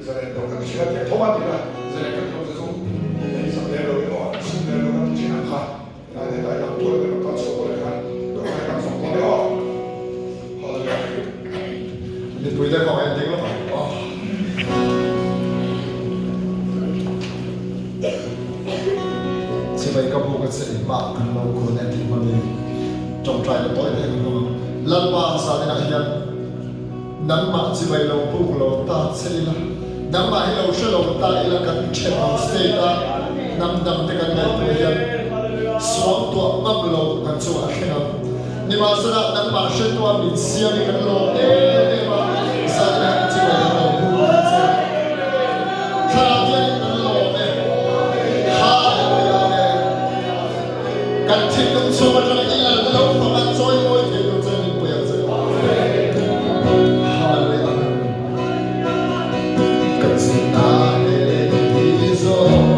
Zalen lo kan ti thin a tiang tho a ti la, zalen kan ti lo che chu in ei sak lem lo emaw sum lem lo kan ti thin ang kha. Tlai leh tlai dang tual kan kal chhuak pawh khan dawhkan kan fak dawn e aw. Hallelujah. Mipui te kawng en ding lawk ang aw. Chibai ka buk a che mah kan lo kun e tih hmangin tawngtai na tawi thei kan hmang ang. Lalpa zaninah hian nangmah chibai lo buk lo ta che ila, nangmah hi lo hre lo ta ila kan thenawm state a hnam dang te kan ngaihtuah hian suangtuah ngam lo kan chungah a thleng ang. Nimahsela nangmah hretua min siam hi kan lawm em em a, zaninah hian chibai kan lo buk ang che. Thlarau hianin kan lawm e. Hallelujah Amen. Kan thinlung chhung atanga i lalna lo fanga chawimawi thei tur chuan min pui ang che. Hallelujah Amen. Kan zinna he zawng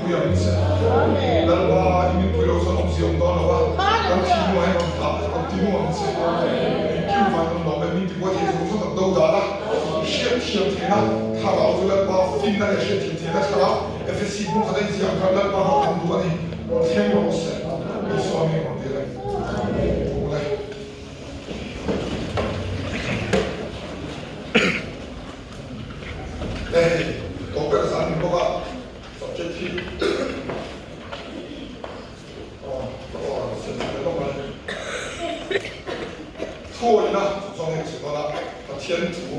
pui ang che. Lalpa, i min pui lo chuan awmzia awm dawn lo va, kan thi hnuah hian rawn dah rawn ti mu ang che. Engkim vain rawn lawm e, min ti buai thei zawng zawng kan do dan a, hriatthiam theihna thlarau chu Lalpa finna leh hriatthiam theihna thlarau Efesi bung khat a inziah ang khan Lalpa kha kan duh a ni, rawn thleng rawh se. Isua hming rawn dil e. Thu le. Hei tawpek zan ni bawk a subject hi aw aw siam tha leh lawk mai. Thuawihna chungchang hi ka sawi dawn a, Pathian thu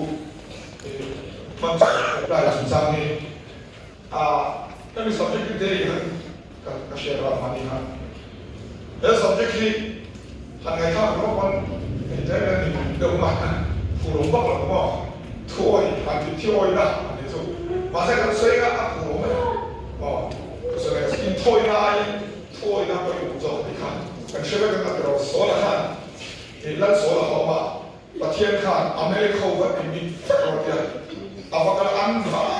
hman chhuah apply chungchang hi ah hemi subject hi daily khan ka share a mahni khan he subject hi han ngaihthlak rawh pawn hei tlem hian ni deuh a phur awm vak lo maw thuawi han tih thiawina han tih chu mahse kan sawi kha a phur awm mai aw thusawi leh inthawina aiin thuawina pawimawh zawk tih kha kan hre vek ang a tiraw Sawla khan ih lal Sawla ho awm a Pathian khan Amalek ho va ti mit vek rawh tia a va kal an vai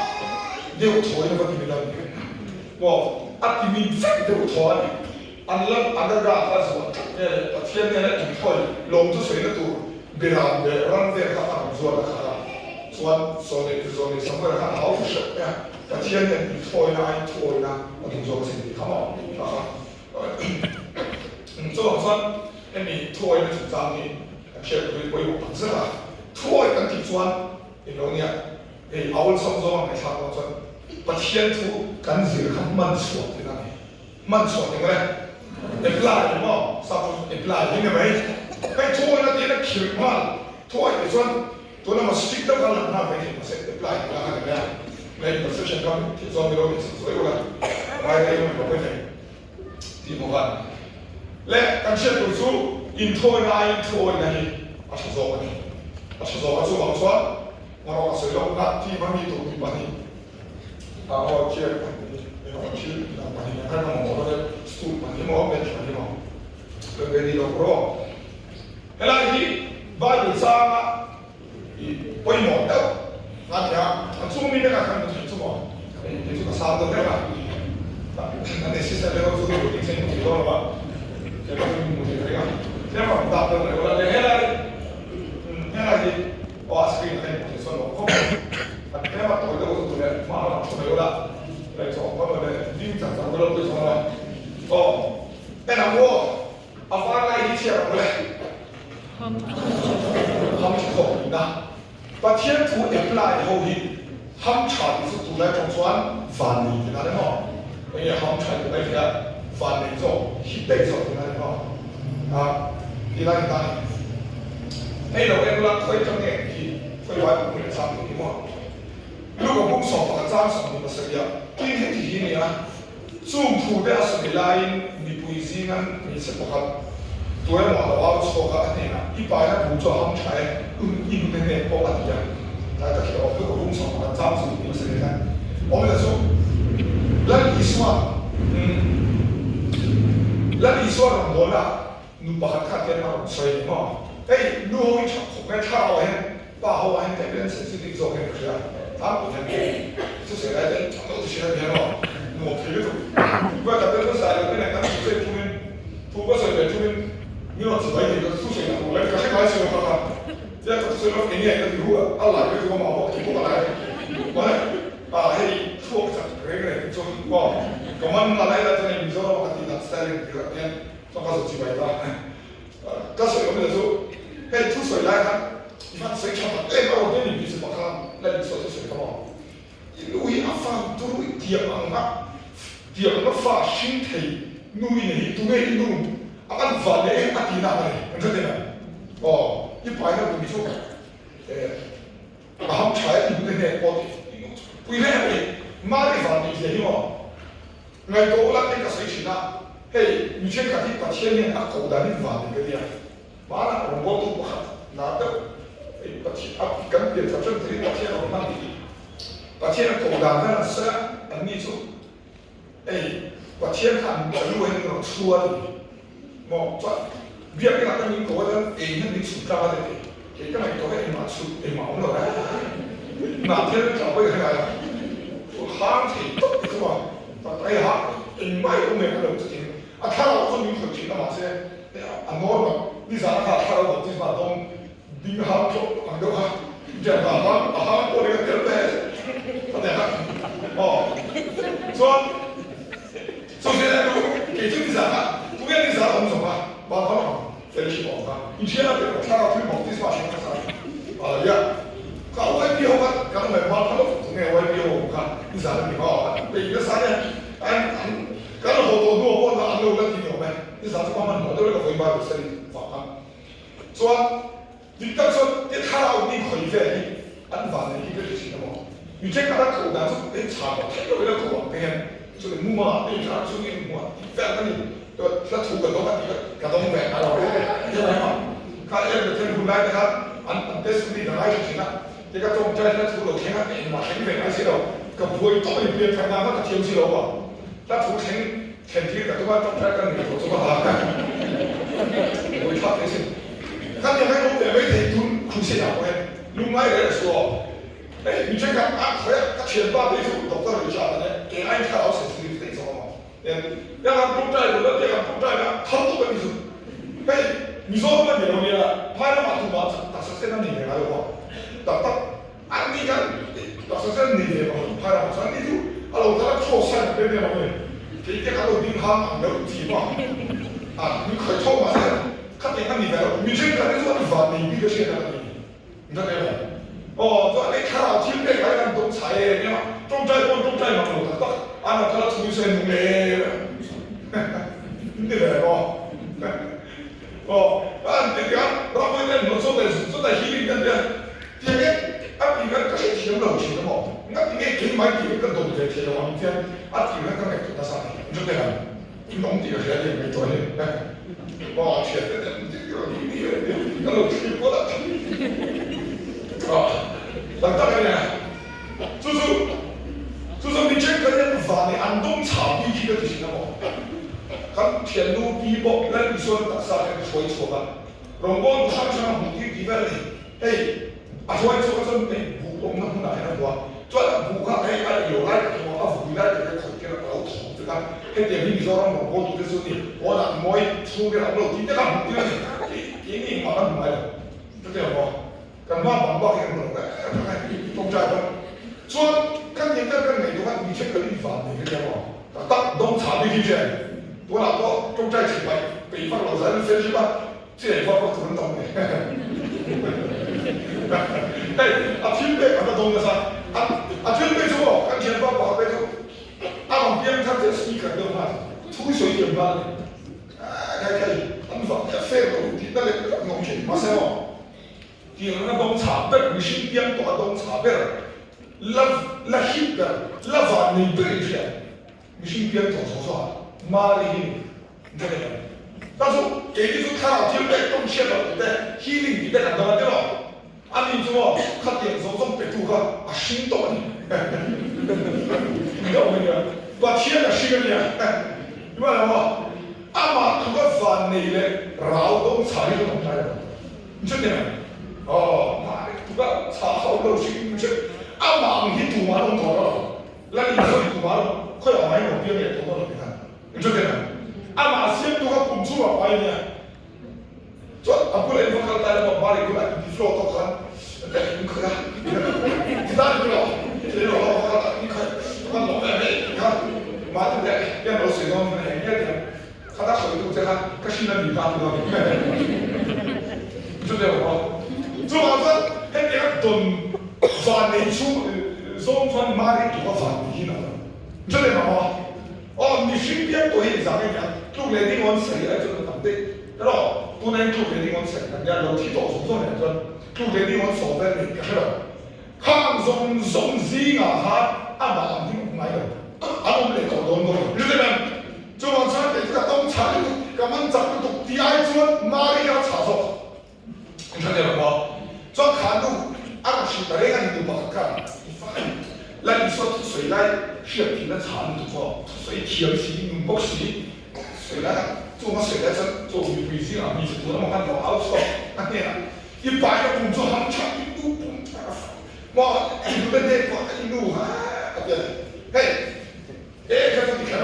deuh thaw in a va ti mit a ni maw a ti mit vek deuh thaw a ni an lam Agaga kha zuah tlat nge le Pathian nena inthawi lawm chu sawi na tur Biram leh ram vel kha a rawn zuat a khat a chuan Sawnei ti Zawnei Samuel khan a hau hrep mai a Pathian nen inthawina aiin thuawina a duh zawk a sin tih kha maw kha kha Chuvang chuan hemi thuawina chungchang hi kan hriat pui pawimawh tak zet a, thuawi kan tih chuan englo nia, hei awlsam zawng a ngaihthlak dawn chuan Pathian thu kan zir kha hman chhuah tihna a ni. Hman chhuah tih ngawt e, apply ni maw, sap chu apply hi ni mai. Hei thuawina tiin a khirh nghal, thuawi tih chuan tuna maw strict deuh khan lang nghal mai thei mahse apply tih lah kha ni mai a, hei perception kha thih chuan milo tih chhan sawi ula, ngai rei mai pawh mai thei. Tih bawk a. Le kan hriat tur chu inthawina aiin thuawina hi a tha zawk a ni. A tha zawk a chuvang chuan ngarawh a sawi lohna team a mi tur mi pahnih a aw chair pahnih emaw thil dang pahnih ang khan ka mamawh dawn e, stool pahnih emaw bench pahnih emaw lo ready lawk rawh. Helai hi Bible changa i pawimawh deuh a ni a, a chung mi vekah khan ka thei chu maw, hei kei chu ka sang deuh hlek a, an assistant te ho chu ka thei thei dawn lo a, kei pawh hi mu thei ka ring a, tlem a rawn dak deuh leh ula, leh helai helai hi aw a screen ah hian hmuh theih chuan lo khawp mai, a tlem a tawi deuh chu tule hma a rawn thu mai ula, leh chaw awm lo leh ding chak chak ula pawh chuan aw en ang aw. A var lai hi chhiar ang le. Ham tha khawp tihna. Pathian thu apply ho hi ham tha tih chu tunlai tawng chuan van nei tihna ni maw? Enge ham tha tih mai thei a, van nei zawk, hit daih zawk tihna ni maw? A ti lai ta ni. Hei lo en ula khawi tang nge tih hi khawi vai pawh hmu leh chak tih hi maw? Luka bung 11 chang 27 ah tin heti hi nia. Chung thu te a sawi laiin mipui zingan hmeichhe pakhat tuemaw a lo au chhuak a, a hnenah, I paina bung chu a ham tha e, i nute hnen pawh a ti a. Tlai tak hi a awm luka bung chhuak pakhat chang chu tih hmasa leh khan awm ila chu Lal Isua, Lal Isua rawngbawlna nu pakhat kha tian a rawn sawi a ni maw? Hei nu ho hi tha khawp mai, thlarau ah hian pa ho ah hian tlem in an sensitive zawk hian ka hria, tlangpui hian thusawi lai te an lo ti hria hian aw nuam thei lutuk. Kuai tak te chuan zai lo te nen kan thusawi thumin thu ka sawi ve thumin min rawn chibai thei ka thusawi tak lo ka hre ngai si lo kha kha tia ka thusawi lo eng nge ka ti hu a a lai lutuk a mah pawh ti bawk a lai mawle ah hei thluak chak reng reng chu aw ka man nghal a helai chuan hei Mizoram a ka tih dan style in ti lah hian chuan ka zawh chibai ta. Ka sawi awm leh chu hei thu sawi lai khan i van sawi tha tak em a rawn ti a ni Bishop ah khan la in sawi thu sawi kha maw i nu hi a fan turu i tiang ang a tiang ang a fa hring thei nu i nei hi tunge i nu a an van leh em a ti nak a ni an hre thei nang aw i pai na kum chu eh a ham tha e i nu te hnen pawh ti i nu chu pui hle mai Mari van nih zia hi maw Ngaihtuah ula tih ka sawi thin a, hei mi thenkhat hi Pathian hian a koh dan in van nei ka tia, hmanah rawngbawltu pakhat lar deuh hei Pathian a kan pian thar ṭan turin Pathian a rawn hman tih Pathian a koh dan khan an sawi a, an ni chu hei Pathian kha an lu ah hian min rawn chhu a ti maw chuan biak inah khan min ko a chuan ei hian min chhun tlang a ti tih kei ka ngaihtuah hi engmah chhun engmah awm lo e hnah thil tla pawh i hre ngai lo hang thei tawp i chu a. tak hei ha engmah hi awm ve ka lo chutin a thlarau chu min khawih thin a mahse a normal nizan a kha a thlarau baptisma dawng ding hang thlawh ang deuh kha tiang a hang a hang pawh ni ka tel ve a ti kha aw chuan chu zela chu kei chu nizan a tunge nizan a awm zawk a van kha ang fellowship a awm kha inhriat a tirh thlarau thil baptisma hriat hmasa hallelujah ka YP ho kha kan awm em van kha lo tunge YP ho awm kha nizan a ni maw an peih nasa nia an an kan haw tawh hnuah pawh an lo la ti ni awm e nizan chu ka hmanhmawh deuh lek a vawi bible study vang kha. Chuan dik tak chuan i thlarau ni khawi vel hi an van nei hi ka hre thin emaw? Mi thenkhat a koh dan chu hei chhan loh theih loh ila koh ang te hian chuan muma ah te thlarau chu in hmuh tih vel ka ni chuan hla thu ka dawng a tih kha ka dawng ve ngai lo e emaw emaw kha em le then hun lai te khan an an testimony ka ngaithla thin a te ka tawngtai hla thu lo thleng a engmah thleng ve ngai si lo ka buai tawp a ni pian thar nan kha ka thiam si lo a hla thu thleng Thlen thil ka tum a, tawngtai ka nei tawh chu ka ha buai thlak thei sin. Ka ti hai awm ve mai thei tun crusade ah pawh hian lungngai reng a suah. Hei mi thenkhat a khawi a ka thianpa phei chu Doctor Richard a nia, kei aiin thlarau sensitive daih zawk a maw. Tian tiang an tawngtai lo la tiang an tawngtai na thal tuk a ni chu. Hei Mizoram a ni lo nia, phai ramah tumah taksa sen a nei ve ngai lo a, tak tak. An ni kan taksa sen nei ve pakhat phai ramah chuan ni chu a lo thar a cross sign a pem em ang e. Kei te kan lo ding hang ang deuh chi pa a min khawih tho mahse khatiang a ni ve lo. Mi thenkhat te chu an van nei bik a hriat a ka ti ni tak em em. Aw chuan ei thlarau thil pek lai kan dawng chhai em em a tawngtai pawn tawngtai mang lo tak tak an rawn thar a chhung se nung em em in ti ve maw. Aw an ti tiang ramhuai ten hnawh chawt leh zut chawt a healing kan tia. Tiang e, a tih khan ka hrethiam lo thin a maw? Ngati nge keimah i tih ka dawt ve thei lo ang tiang a tih khan ka ngaihtuah nasa a ni. Chu te han in awm tih ka hria tiang ngaihtuah hi. Aw a thian te nen dik rawh ni ni e tia ka lo thlir kual a. Aw tak tak a nia. Chu chu chu chu mi thenkhat hian van i an dawng chhah bik hi ka ti thin a maw? Kan thiannu pi pawh Lal Isuan taksa hian ka hruai chhuak a. Rawngbâwl bu hrang hrang a hmuh tir tih vel a ni. Hei, a hruai chhuak a chuan hei buh awmna hmunah hian a hmu a, chuan a buh kha hei a ilo lai tak emaw a vui lai tak hian khawih tir a lo thawm vek a, hetiang hi Mizoram rawngbâwl tute chu a ni, pawnah mawi chhung vel a awm lo tih te kha a hmuh tir a ni. Kei, keini engmah kan hmu ngai lo. Chutiang maw? Kan hma bang bak hi kan hmu lo vek vek a ni, tawngtai pawn. Chuan kan eng ber kan ngaihtuah khan mi thenkhat in van nei ka tia maw? Tak tak, dawng chhah bik hi che. Tunah pawh tawngtai chhip paih peih vak lo zai in fellowship a chi ei vak vak tur an tam mai. Hei a thil pek an la dawng nasa a, a thil pek chu maw kan thianpa pakhat phei chu a rawn piang thar chiah speaker deuh nghal thu hi sawi thiam nghal a ni. Khai khai an vak chiah fair lo tih na leh vek ngawm thin mahse maw Tiang a dawng chhah ber, mihring piang tawh a dawng chhah ber, la la hip ber, la van nei ber in hria. Mihring piang tawh zawh zawh ah Mari hi ni ka nei ang. Ta chu keini chu thlarau thil pek tawng hriat loh tih te, healing tih te kan dawng a ti lo. Ani chu maw khatiang zawng zawng petu kha a hring tawh a ni. Ni awm a nia. Pathian a hring a nia. Ni mai lo maw? Amah tluka van nei leh rau dawng chhah hi kan awm tlai lo. Chuti mai. Aw, mahni tluka chhah kha awm lo hrim hrim. Amah ang hi tumah an awm tawh lo. Lal Isua hi tumah an khawi ang mai maw piang leh tawh dawn lo ti khan. Chuti mai. Amah siamtu kha kum chhungah pai a nia. Chuan a bulah in va kal ta ila maw Mari bulah in ti flow tawk khan ka in khawih a. Ti ta ni lo. Ti lo va kal ta in khawih. Ka lawm em em ti khan. Mahni leh hian lo sawi dawn eng nge tiang. Kha ta sawi tu che kha ka hrin a ni ta ti dawn chu deuh maw. Chuvang chuan hetiang a dawn van nei chhung zawng chuan Mari tuk a van ni hi na dawn chu deuh maw. Aw mihring piang tawh hi engzah nge nia tluk leh ding awn sawi ai chuan a tam daih erawh tuna in tluk leh ding awn sawi kan nia lo thi tawh zawng zawng nen chuan tluk leh ding awn sawi vel nei ka hre lo. Khang zawng zawng zingah khan amah ang hi awm ngai lo, an awm leh tawh dawn bawk lo. Jerusalem, chuvang chuan kei chu ka tawng chhah lutuk, ka man chak lutuk tih ai chuan Mari kha chhah zawk. In hre tel ang maw? Chuan kha nu a rawn hrilh ta reng a ni nu pakhat khan, i fa a ni. Lal Isua thusawi lai hriat thin a chhah lutuk maw? Thusawi thiam si, nun bawk si, sawi lai a, chung a sawi lai chuan chaw mipui zingah hmeichhe tur emaw khan lo au chhuak a hnenah, I pai ka pum chu ham tha i nu pum tha ka fa maw i nu te hnek pawh i nu ha a ti a ni. Hei e kha chu ti kher lo.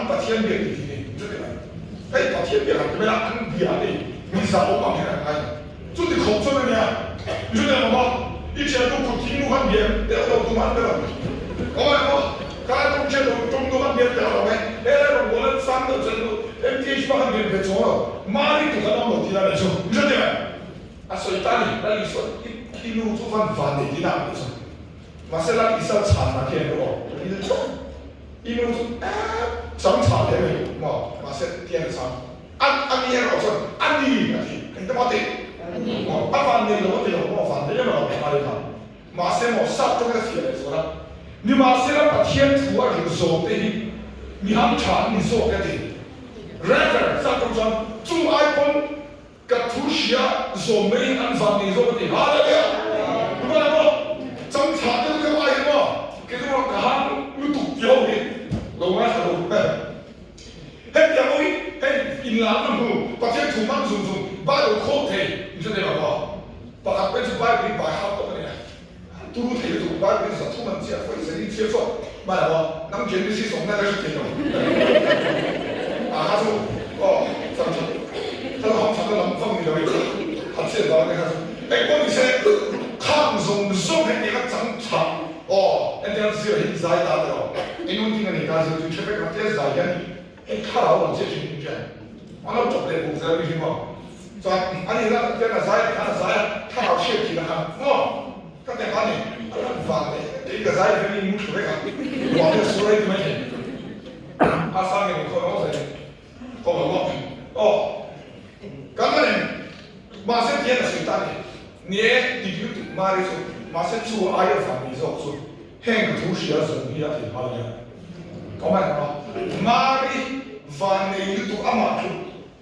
An Pathian biak ti thin i, chuti mai. Hei Pathian biak an ti mai a, an bia a ni, mi zah awm ang hian an ngai lo. Chuti khawp chuan a nia, chuti ang awm a, i thiantu kut thing nu khan biak teuh lo tum an be lo. Awm ang emaw, ka lai tum thiantu tum nu khan biak teuh lo e, he lai rawn bawl an sang deuh chuan nu MTH pa khan biak ve chuang lo, mahni tu khan awm lo tih a nih chu, chuti mai. A sawi ta a ni, Lal Isua i nu chu van van nei tihna a nih chu. Mahse Lal Isua chhanna khi an rawh ril tawp. I nu chu eep chang chhah hle mai maw? Mahse tiang a chhang. An a ni erawh chuan a ni a ti. Engte maw a ti? Maw a van nei lo a ti lo maw? Van nei emaw lo a ngai kha. Mahse maw sap tawngin a fiah leh zual a. Nimahsela Pathian thu a rilh zawm te hi mi ham tha an ni zawk a ti. Rather sap tawng chuan chung ai pawn Ka thu hria zawm mai an van nei zawk a ti. Hallelujah! Tunah emaw chang chhah deuh deuh ai emaw kei chu ka hang lutuk ti ho hi lo ngaithla lo ber. Hetiang ho hi hei inlarna hmu Pathian thu hmang zung zung Bible khawm thei in hre thei lo maw? Pakhat pawh chu Bible hi by heart tawp a nia. Turu thei lutuk Bible hi 300 an chhiah fo i zan in chhiar chhuak mai lo a, nang Genesis awmna ka hre thei lo. A kha chu aw chang that kha chu ham thatna lam vang ni lo in han chhiat vang ania kha chu engpawh ni se khang zawng zawng hetiang a chang tha aw hetiang zir hi zai ta te lo eng hun thing a nei ta zir chu hre vek ang tia zai hian hei thlarau lam chiah thin in hria an lo tawp leh buk zel mi hi maw chuan ani la tiang a zai a khan a zai a thlarau hriat thin a khan maw ka ti khan ni a lan van leh kei ka zai ve mi mu thlu vek a ruah te a sur rei ti mai thei a sang nge ni khaw lo zai kawng lo maw aw kan la nen mahse tiang a sawi ta ni ni e dik lutuk mari chu mahse chu aia van ni zawk chu Heng ka thu hria zawng hi a thei phal nia. Ka awm a, Mari vannei lutuk amah chu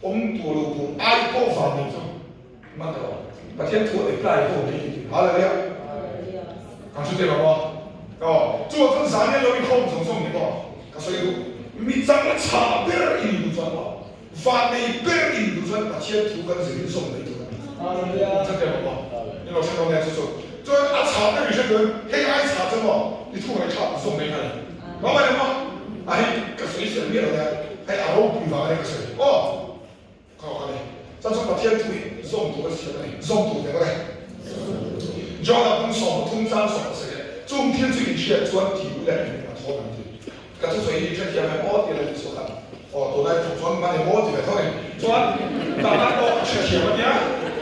awm tur lo tur ai pawh vannei chu man ta lo. Pathian thu a apply pawh mai hi ti. Hallelujah. Kan hre thei lo maw? Aw, chuvang chuan zan hian lo inkhawm zawng zawng ni maw? Ka sawi duh. Mi chang chhah ber i ni duh chuan maw? Vannei ber i ni duh chuan Pathian thu kan zir in zawm mai tur a ni. Hre thei lo maw? Ni lo hre lo nia chu chu. Chuan a chhah ber i hre chuan hei ai chhah chu maw i thu ngaihthlak zawm mai kha ni. Maw mai maw? A hei ka sawi fel miah lo nia, hei a ropui vang a ni ka sawi. Aw! Ka awk a ni. Chuan chu Pathian thu hi zawm tur a siam a ni. Zawm tur te mawle. John-a pum 13 tlang 17 chung thil chu inhriat chuan thi u leh in a thawn ang ti. Ka thusawi hi i hrethiam em aw tih a lo ti chhuak a, aw tunlai thawk chuan man em aw ti ve tho a ni. Chuan tah pawh ka hrethiam a nia,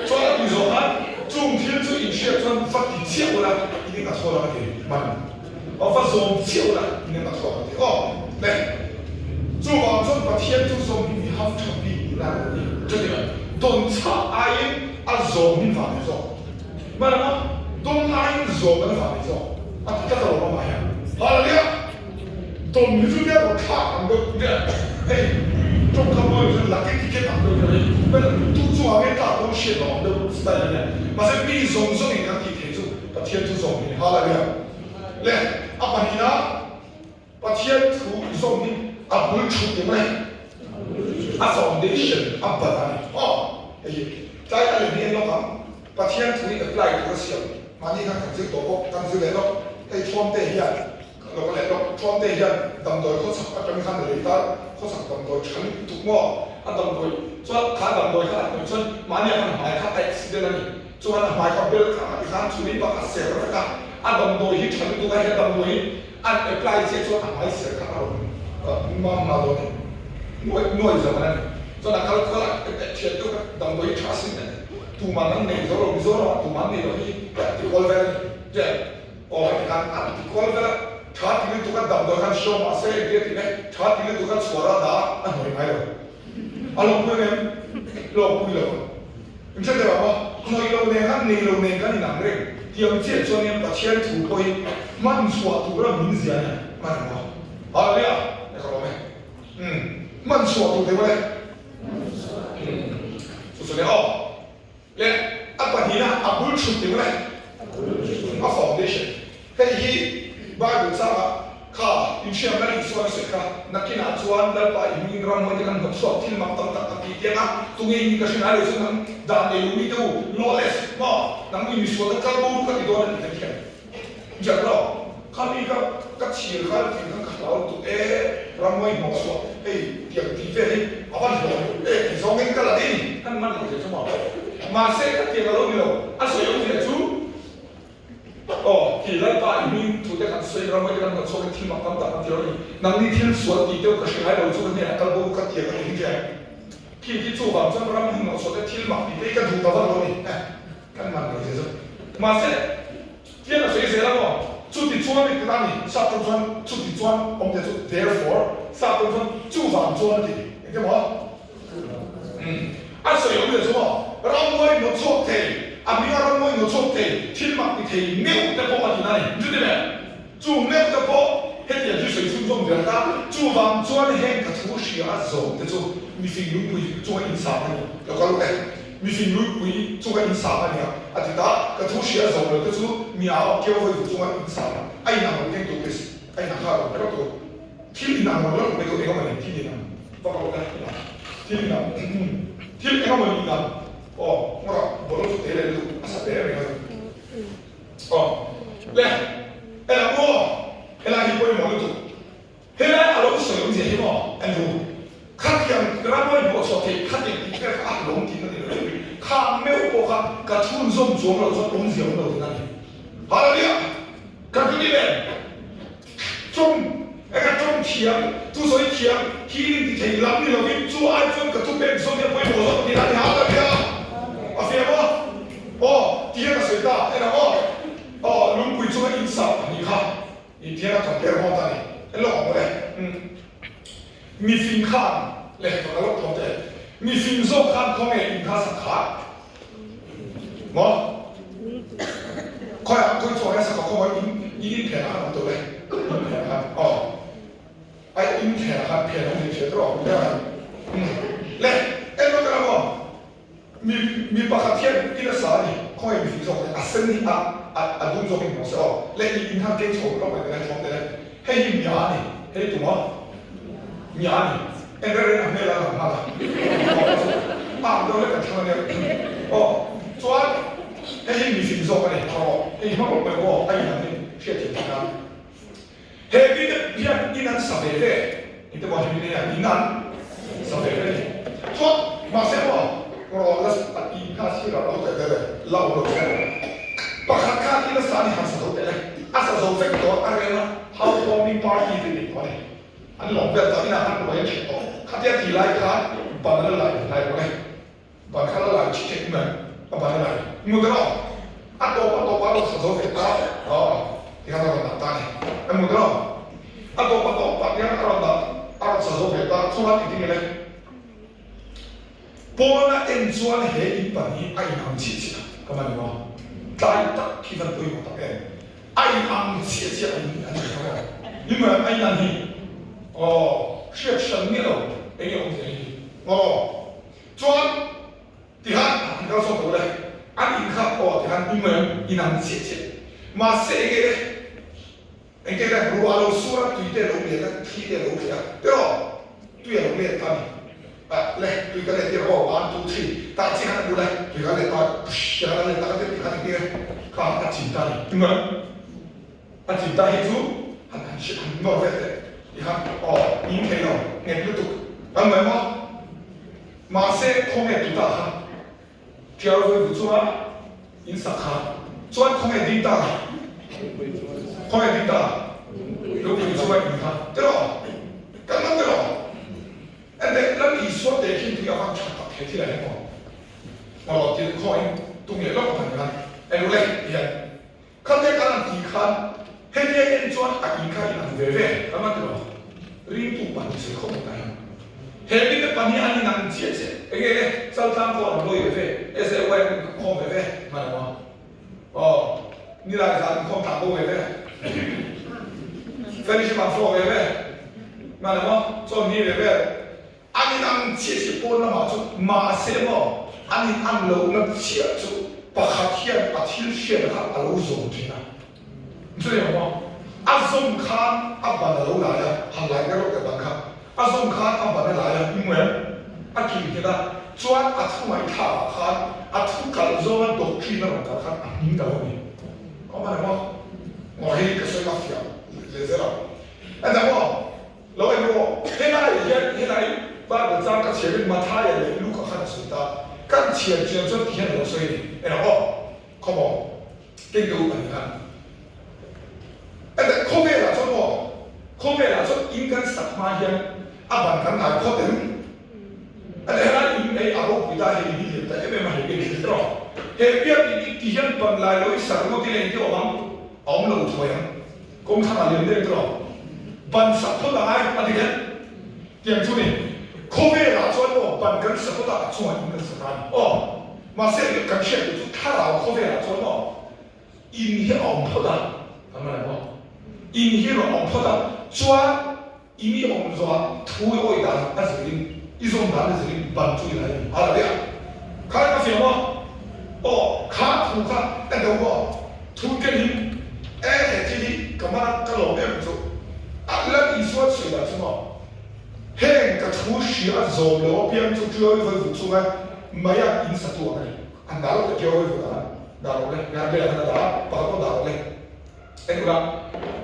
chuan a tih zawh khan chung thil chu in hriat chuan va ti chiah ula in in a thawn ang a ti man aw va zawm chiah ula in in a thawn ang a ti aw le chuvang chuan Pathian chu zawm hi mi ham tha bik ni lai a ni chuti mai dawn chhah aiin a zawm hi vang ni zawk man ang aw dawn aiin zawm an vang ni zawk a ti tlat alawm amah hian Hallelujah. Dawm hi chu nia rawn thlak ang deuh nia hei tawngkam mawi chuan lucky ticket ang deuh hian hei well tu chungah nge tlak dawn hriat loh ang deuh style a nia mahse mi zawng zawngin kan tih theih chu Pathian thu zawm hi a ni Hallelujah le a pahnihna Pathian thu zawm hi a bul thut ti mai a foundation a ban a ni aw hei hi tlai a lem hi en lawk ang Pathian thu hi apply tur a siam mahni khan kan zir tawh bawk kan zir leh lawk hei Thawmte hian Lo ka leh lawk. Thawmte hian damdawi khawchhak atangin khan a lei ta, khawchhak damdawi tha lutuk maw? A damdawi chuan kha damdawi kha a hnawih chuan mahnia khan hmai kha a accident a ni. Chuan a hmai kha bel kha a ti khan chumi bak a ser vek a, a damdawi hi tha lutuk a, he damdawi hi an apply chiah chuan a hmai ser kha a rawn mam nghal dawn a ni. Nuai nuai zaman a ni. Chuan a kal kual a, thian deuh kha damdawi hi tha sin a ni. Tuman an nei zo lo, Mizoramah tuman nei lo hi a ti kual vel a ni. Tiang. Aw heti khan a ti kual vel a, tha ti lutuk a damdawi khan show mahse engtia tih le, tha ti lutuk a chhuar a dah a hnuai ngai lo. A lawmpui ang em? Lawmpui lo ang. In hre deuh ang aw, hnuai lo nen khan nei lo nen kan inang reng. Tiang chiah chuan hian Pathian thu pawh hi hman chhuah tura min zia nia hman ang aw. Hallelujah! Ka lawm e. Umm, hman chhuah tur deuh e. Umm, chu chu nia aw. Leh a pahnihna a bul chhut deuh le, a foundation. Hei hi Bible changah kha inhriamna Isuan a sawi kha, nakinah chuan Lalpa i hmingin ramhuai te kan hnawt chhuak thil mak tam tak kan tih tiang a, tunge in ka hre ngai lo chu nang dan nei lo mi te u, lawless, maw, nang mi misual te kal bo ru ka ti dawn a ti kha thiam. Inhriat lo? Khami ka ka chhir kha tih khan ka hlau lutuk e, ramngawi hnawh chhuah hei tiang tih vel hi a va hlawm lutuk e tih zawngin ka la ni ni kan man lo thei chu maw. Mahse ka tiang a lo ni lo, a sawi awm zia chu aw ti Lalpa i hming thu te kan sawi ramngawi te kan hnawh chhuak in thil mak tam tak an ti lo ni, nangni thil sual tih deuh ka hre ngai lo chu ka hnenah kal bo ka tiang a ti hi chian. Khi khi chuvang chuan ram hnawh chhuah te thil mak tih te hi ka duh ta vak lo ni eh kan man lo thei chu. Mahse. Tiang a sawi zel a maw? Chuti chuan i ti ta ni, sap ṭawng chuan chuti chuan awmte chu therefore, sap ṭawng chuan chuvang chuan a ti. Engte maw? Umm, a sawi awmte chu maw? Ramngawi hnawt chhuak thei, a hminga ramngawi hnawt chhuak thei, thil mak ti thei meuh te pawh a ti na ni. Chuti le, chu meuh te pawh hetiang chu sawi chhunzawm zel ta, chuvang chuan heng ka thu hria a zawm te chu mifing lungpui chunga insang a ni. Lo kal u e. Mifing luipui chunga in sang a nia, a ti ta. Ka thu hria zo lo te chu mi a keu vawi vut chunga in sang a inang lo keng tur please a inang kha lo ber tur. Thil inang lo lo mai tur eng emaw ni thil inang vak lo la inang thil inang thil eng emaw ni inang aw ngawrah bawlh chu te leh lutuk a sa te reng a aw le elah maw helai hi pawimawh lutuk. Helai a lo sawi awmzia hi maw a nu? Khatiang ramawih hnawh chhuah theih khatiang tih vel kha a hlawm tih na ni lo chu. Khang meuh pawh kha ka chhunzawm chuang lo chuan awmzia awm lo tih na ni. Hallelujah! Ka ti ni nen tawng eng a tawng thiam, thusawi thiam, healing ti thei lam ni lovin chu ai chuan ka thupek zawm hi a pawimawh zawk tih na ni. Hallelujah! A fiah maw? Aw, ti hian ka sawi ta en ang aw. Aw, lungpui chunga in sap a nih kha. I tiang a compare ngawt a ni. En lawk ang mawle. Umm. Mifing khan le va ka lawk tawh teh. Mifing zawk khan khawnge in kha sak kha? Maw? Khawi ah khawi chuang hian sak khaw in i in phen ah khan awm tawh le. In phen ah khan aw. Ai in phen ah khan phen awm thei hriat rawh. Umm. Le en lawk ila maw? Mi mi pakhat hian in a sa a ni, khawngaih mifing zawk nen a sen hi a a a dum zawk in hmu se aw, le i in khan kei chho lawk mai te le thawm te le, hei hi mia a ni, hei tum a mia a ni, en reng reng a hmel a lang nghal a, aw chu a ang deuh lek kan thlang a nia aw, chuan hei hi mifing zawk a ni, thaw rawh, hei hmang lawk mai aw, a in ang hi hriatthiam theih nan. He mite hian in an sa ve ve, engte maw he mite hian in an sa ve ve ni. Chuan mahse maw rawh la a tih kha sir a lo teh ve le, la awm lo che. Pakhat khan in a sa ni han sa zo teh le, a sa zo vek tawh a rel a, house warming party te nei tawh a ni. An lawm vel tawh, inah khan ruai an ṭhen tawh. Khatia ti lai khan ban a la lai lai lo le. Ban kha la lai chi theih mai a ban a lai mu ta lo a tawp a tawp a rawn sa zo ve ta aw ti khan a rawn dah ta a ni a mu ta lo a tawp a tawp ah hian a rawn dah a rawn sa zo ve ta chuan engtin nge le pawn a en chuan he in pan hi a in ang chiah chiah a ka man emaw tlai tak khi van pawimawh tak em a in ang chiah chiah a in an ni kha maw ni mai a in an hi aw hriat hran miah lo enge awmzia hi aw. Chuan tihan an kal sawn tawh le, an in kha aw tihan i mawm in ang chiah chiah. Mahse enge le, enge le ruah lo sur a tui te a lo let a, thli te a lo tleh a, tiraw tui a lo let ta a ni. Ah le tui ka let tir aw, one two three tah chiah khan a bul e, tui ka let ta psh tihan a let ta ka ti tihan engtin nge kha a chin ta a ni. I mawm a chin ta hi chu han han han nawr vel teh tihan aw in thei lo nghet lutuk an mawm a. Mahse, khawnge tu ta kha? Tial vawi vu chunga in sak kha chuan khawnge ding ta? Khawnge ding ta? Lungpui chunga in kha tiraw? Kan man tiraw? Enteh, Lal Isua te khin tui avang tha tak he thil ah hian maw? Maw ti khawnge tum leh lawk ang hian en u le ti hian Khatia kan han tih khan hetia en chuan a in kha in ang ve ve kan han ti lo. Ringtu pahnih sawi khawp mai ta hian he mite pahnih an in ang chiah chiah enge le Chaltlang pawh an lawi ve ve SAY an inkhawm ve ve hman lo a aw Nilai zan inkhawm tlang bo ve ve Fellowship an flow ve ve hman lo a chawn ni ve ve An in ang chiah chiah pawn lamah chu mahse maw an in ang lohna chiah chu pakhat hian a thil hriat kha a lo zawm thin a. Chu eng maw? A zawm khan a ban a lo lai a, han lai ber rawh teh ban kha. A zawm khan a ban a lai a, i hmu em? A kil nghet a, chuan a thu ngaihthlak ah khan a thu kalh zawnga doctrine a rawn kalh khan a hming ta lo a ni. Awm a ni maw? Ngaw hei ka sawi ka fiah. Bible chang ka chhiarin Mathaia leh Luka khan a sawi ta. Kan chhiar chian chuan ti hian a lo sawi a ni. Engah aw? Khawmaw? Keng deuh a ni khan. Ete khawvelah chuan aw, khawvelah chuan in kan sak hma hian a ban kan ngai phawt em? Ete helai in ei a ropui ta hei in hi lian ta em em a hei biak in erawh he biak in i ti hian ban lai lo i sak ringawt ila engti awm ang? A awm lo thuai ang. Kawng thlang ah lian deuh erawh ban sak phawt a ngai a ti hian tiang chu ni. Khawvelah chuan aw ban kan sa phawt a a chungah in kan sa ta a ni aw. Mahse kan hriat tur chu thlarau khawvelah chuan aw In hi a awm phawt a, kan man ang aw. In hi rawn awm phawt a, chuan in i awm zawhah thu i awih dan a zirin, i zawm dan a zirin ban chu i la em? A la ria. Kha ka fiam aw. Aw, kha thu kha ka do aw. Thu ken in e he thil hi ka man a, ka lawm em chu. A lan Isua sawi dan chu maw? Heng ka thu hria a zawm lo apiang chu ṭiau i vawi vut chunga mai a in satu ang a ni. An dah lo ta ṭiau vawi vut ang a. Dah rawh le, ngai ber khan a dah a, pakhat pawh dah rawh le. En ula,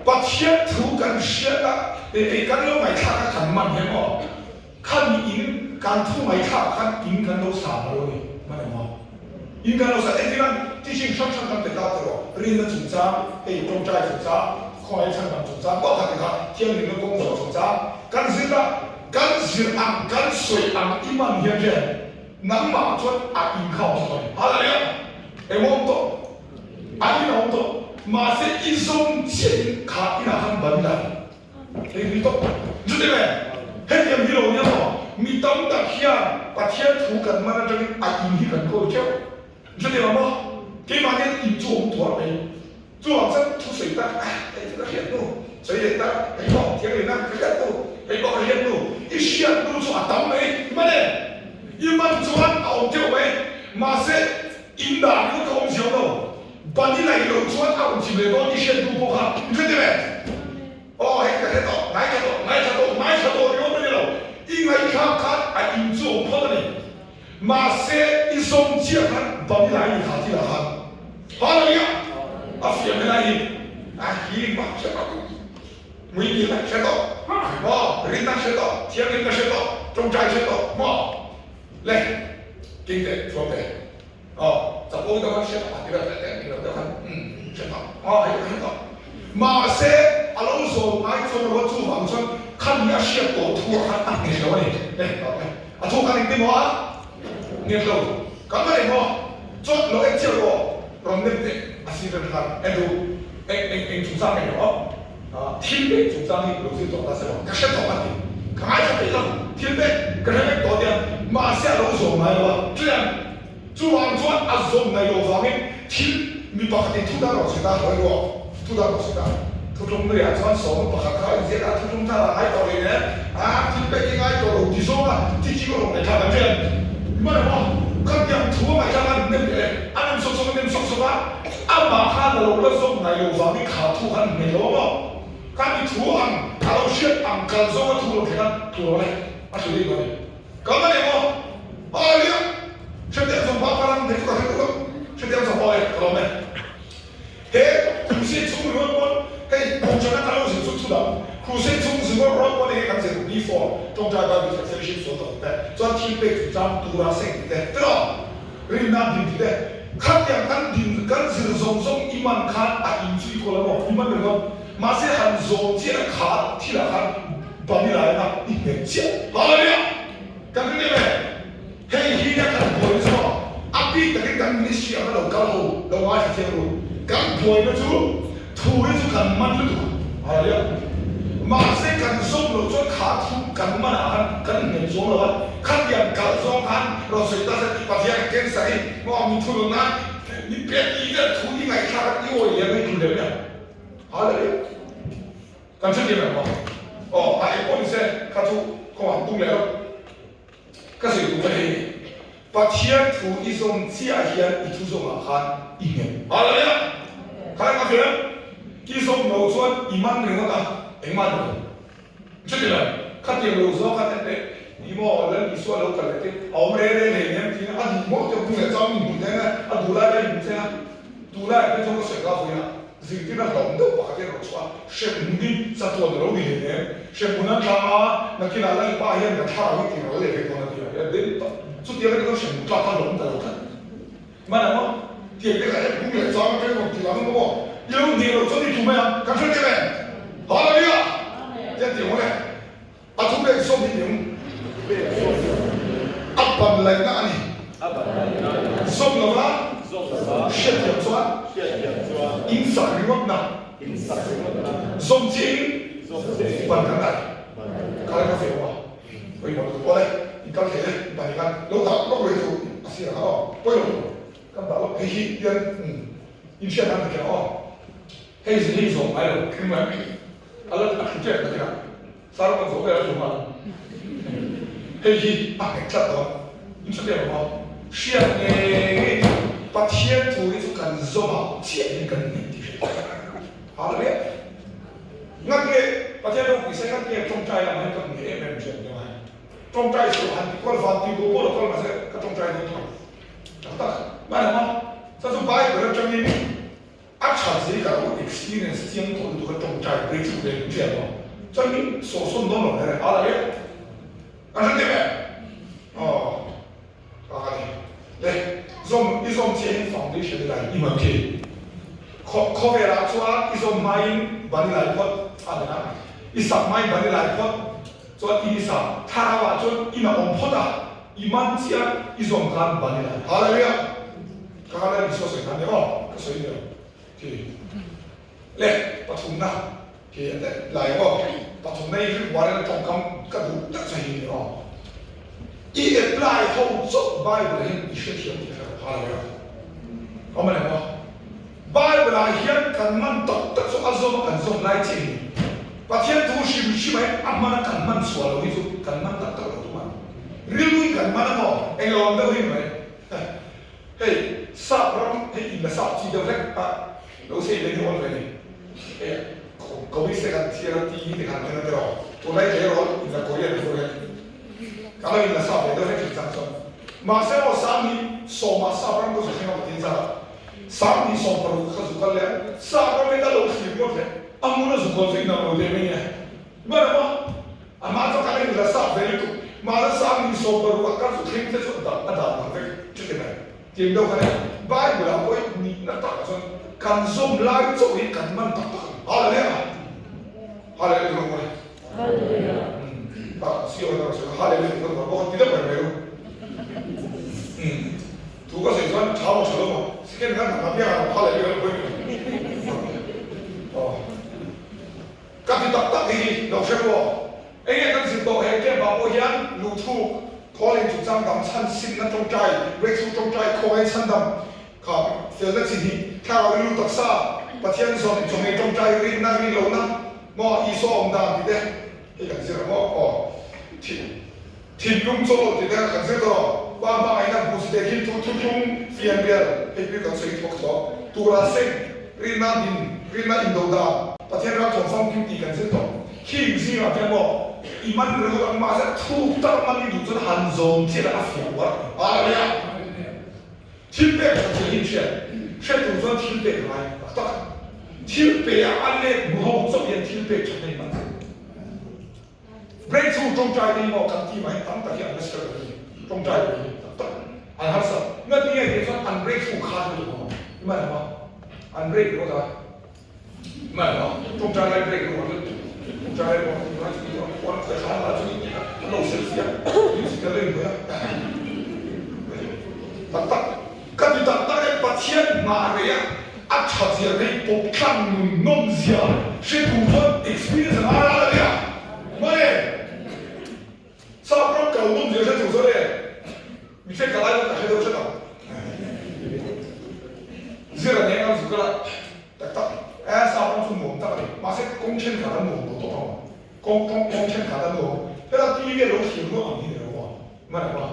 Pathian thu kan hriat a, eh kan lo ngaihthlak a kan man hian maw, khami in kan thu ngaihthlak khan in kan lo sa lo a ni, man em aw? In kan lo sa, engtin an teaching hrang hrang kan pe ta tawh rawh, rinna chungchang, hei tawngtai chungchang, khawngaih chhandam chungchang pawh kha ti kha, thianghlimna kawng zawh chungchang kan zir ta, kan zir ang, kan sawi ang i man hian hian Nangmah chuan a in kha awm tawh a ni. Hallelujah! Eng awm tawh? A in a awm tawh. Mahse i zawng chiah in kha inah khan ban ila hei ri tawh. Chuti le, hetiang hi lo nia maw? Mi tam tak hian Pathian thu kan man atangin a in hi kan kawl teuh. Chuti lo maw? Keimah hian in chu awm tuar mai. Chuvang chuan thu sawi tak, ah, hei chu ka hriat hnu, sawi leh tak, hei pawh thianghlim na ka hriat hnu, hei pawh ka hriat hnu, i hriat hnu chu a tam mai, man e, i man chuan a awm teuh mai, mahse in dan kha ka awm ziau lo, ban i laih loh chuan a rawn chim leh dawn i hriat hnu pawh kha, i hre tir em? Aw hei ka hre tawh, ngaithla tawh, ngaithla tawh, ngaithla tawh ringawt a ni lo, i ngaihthlak khan a in chu awm phawt a ni. Mahse, i zawm chiah khan ban i lai ni kha thil ah khan Hallelujah! A fiam helai hi a healing bak hre tawh, mui ni la hre tawh, maw rinna hre tawh, thianghlimna hre tawh, tawngtai hre tawh, maw le king teh thuam teh aw chapo deuh khan hre tawh a ti vel teh teh lo deuh khan umm hre tawh aw hei hre tawh. Mahse, a lo zawm ngai chuan lo a chuvang chuan khan hi a hriat tawh thu ah khan a nghet lo a ni le tawh le. A thu khan engti maw a nghet lo kan la eng aw chuan lo en chiah rawh rawn nem teh a si reng khan en duh eng eng eng chungchang nge rawh aw thil pek chungchang hi lo zir tawh ta se maw ka hre tawh a ti ka ngaithla peih lo thil pek ka hre vek tawh tia mahse a lo zawm ngai lo a chuan chuvang chuan a zawm ngai loh vangin thil mi pakhatin thu dan rawh sawi ta hawi rawh thu dan rawh sawi ta. Thuthlung hnuaiah chuan sawma pakhat kha a inziak a, thuthlung thar ah ngai tawh leh nen a, thil pek i ngai tawh lo ti zawng a, thi chi ka rawn ngaihthlak ang che. Hman emaw, khatiang thu a ngaihthlak a nem leh a nem sawk sawk a nem sawk sawk a, amah khan a lo la zawng ngai lo vangin kha thu khan hmeh lo maw? Kha mi thu ang, a lo hriat ang kal zawng a thu rawn thleng a, thu lo le, a hrilh eng a ni. Kal mai emaw, a lia, hriattiang zawng pa palang hei chu ka hre duh lo, hriattiang zawng aw e, ka lawm e. He Crusade chhung ringawt pawn hei Kohhran a kal lo zir chu thu dang. Crusade chhung ringawt rawt pawn enge kan zir before Tawngtai Bible Church Fellowship sual tawh tih te, chuan thil pek chungchang tura seng tih te, tiraw? Rinna din tih te, khatiang kan din kan zir zawng zawng i man khan a in chu i kawl a maw? I man ringawt. Mahse han zawm chiah a kha thilah khan ban i lai anga i nghet chiah. Hallelujah! Kan ring em e? Hei hi nia kan buaina chu maw? A bik takin kan ministry anga lo kal ho lo ngaithla thiang ru. Kan buaina chu thu hi chu kan man lutuk a nia. Mahse kan zawm loh chuan kha thu kan man ah khan kan nghet chuang lo a. Khatiang kal zawng khan rawn sawi ta se Pathian a cancer hi maw min thunun nan min pek tih vel thu i ngaihthlak a i awi lem a i tlu lem nia. Hallelujah. Kan hrethiam em maw? Aw, a eng pawh ni se, kha chu kawngah tung leh lo. Ka zir duh mai hei ni. Pathian thu i zawm chiah hian i thu zawmah khan i nghet. Hallelujah! Kha eng a fiah em? I zawm lo chuan i man ringawt a, engmah ni lo. Chuti lo, khatiang lo zawng khan en teh, ni maw, Lal Isua lo kal leh te, a awm re re hlei nem tiin a duh mawlh te hmu leh chang min hmu teng a, a duh lai lai in hmu teng a, duh lai ah te chuan ka sawi ka vawi a. Zirtirna hlauhawm deuh pakhat hi a rawn chhuah a, hremhmun hi chatuan a lo ni hle em? Hremhmun a tlang a, nakinah Lalpa hian ka thlarau hi tir ral leh vek dawn a ti a, a den tak. Chutiang anih chuan hremhmun tlak kha hlauhawm ta lo tlat. Hman ang aw, tiang te kha hep bung leh chang atang rawn ti ang maw? I lo hneh loh chuan i tlu mai ang, kan hre tir em? Hallelujah! Tiang ti ang aw le. A thu pek sawm hi eng? A ban laihna a ni. Zawm lova hriatthiam chuan in sak ringawtna zawm chiin ban kan dai. Kha lai ka feh awm a, pawimawh lutuk aw le, in kal thei le, ban hi khan lo dah lawk rei chu a sir ang aw, pawi lo kan dah lawk hei hi tian in hriat nan ti kher aw, hei hei zawm ngai lo engmah a la a thu tep na kher a. Sar kan zawh vel a hlum a, hei hi a nghet tlat dawn. In hre teh ang aw. Hriat ngei ngei chu Pathian thu hi chu kan zawmah chiah in kan nghet tih hriat theih. Ha la hle. Ngat nge Pathian ropui se ngat nge tawngtai lamah hian ka hmu em em hriat nia ngai. Tawngtai suh han ti kual van ti bo pawh lo kal mahse ka tawngtai dawn tho. Tak tak. Mahni ang aw. Chuan chu Bible atangin A that zia ka lo experience chiang tawh lutuk a tawngtai breakthrough ve min hriat maw? Chuan min sawhsawn dawn lo reng a la e kan hre teh em? Aw ka ka ni le zawm i zawm chiah in foundation i lai i hman khi khaw khawvel ah chuan i zawm hma in ban i lai phawt a ni a i sak hma in ban i lai phawt chuan in i sa thlarau ah chuan in a awm phawt a i man chiah i zawm khan ban i lai hallelujah. Ka la Isua sawi khan nia aw, ka sawi nia khi le pathumna khi a teh lai ang aw, pathumna hi rik uar ila tawngkam ka duh tak che hi nia aw. I apply ho chauh Bible ah hian i hrethiam tih hre pha lo ila awm a ni maw? Bible ah hian kan man tak tak chu a zawm a kan zawm lai chiah hi ni. Pathian thu hrim hrim ah hian a hman a kan hman chhuah lo hi chu kan man tak tak lo thung a. Rilru in kan man a maw? Englo ang deuh hi ni mai. Hei sap ram hei in la sap chi deuh hlek a lo sei ve ni awl ve ni. Hei kawise kan thiar a TV te khan en a tiraw tunlai tleirawl in la Korean deuh hlek ka lo in la sap ve deuh hlek thin chang chuan mahse maw sang ni sawmah sap ram ka zu thleng a Pathian zat a sang ni 16 ka zu kal leh a sap ram hi ka lo thlir ngawt leh a hmun a zu kawl chu inang lo teh mai nia hman a maw A mah chu kan in la sap ve lutuk. Mahse sang in 16 a kal chu thleng te chu a dan a dan ang vek chuti mai. Tiang deuh kha nia Bible ah pawh hi nihna tak ah chuan kan zawm lai chauh hi kan man tak tak a ni. Hallelujah! Hallelujah ti rawh mawle. Hallelujah! Umm tak si aw tak sawi Hallelujah ti rawh bawk a ti deuh reng mai ru. Umm thu ka sawi chuan tha maw tha lo maw second khan hna piang ah Hallelujah lo pawimawh. Aw. Ka ti tak tak hi lo hre maw? Enge kan zir tawh he camp ah pawh hian luhthuk, calling chungchang dang chhan simna tawngtai, breakthrough tawngtai, khawngaih chhandam kha felna chi hnih, thlarau rilru taksa, Pathian zawn chawhmeh tawngtai, rinna rin lohna maw, Isua awm dan tih te hei kan zir ang maw? Aw thinlung chawlh tih te kan zir tawh lo, Pa hmangaihna bus te khi thu thuthlung fianrial hei pui kan sawi thawk tawh, tura seng, Rinna din, rinna indo dan, Pathian ram thawm famkim tih kan zir tawh. Khing zingah khian maw i man ringawt ang mahse thuk tak man i duh chuan han zawm chiah a fiah uar a ni. Hallelujah! Thil pek that thil hi in hriat hriat tur chuan thil pek a ngai tak tak. Thil pe a a let hmu ho chauh hian thil pek that na in man thei. Breakthrough tawngtai te hi maw kan team ah hian tam tak hi an la struggle a ni. Tawngtai ve hi tak tak an harsa. Ngatinge tih chuan an breakthrough khan lutuk ang a, i man ang a, an break ringawt a, i man ang a, tawngtai lai break ringawt a, tawngtai lai pawh an ti a, an khawi thla la chu i an lo selfie a, music an lo inhmeh a, tak tak. Ka ti tak tak e, Pathian hna rei a, a tha zia rei pawp tlang nun nawm zia hre tur chuan experience a ngai ral a nia. Mawle, sap ram kal nawm zia hre tur chuan e, mi hre ka lai pawh ka hre deuh hret ang. Zir a neng ang zu ka la tak tak e, sap ram chu nuam tak a ni, mahse kawng thenkhat a nuam lo tawp ang. Kawng kawng kawng thenkhat a nuam, heta TV a lo thlir luah ang hi ni lo maw? Hman a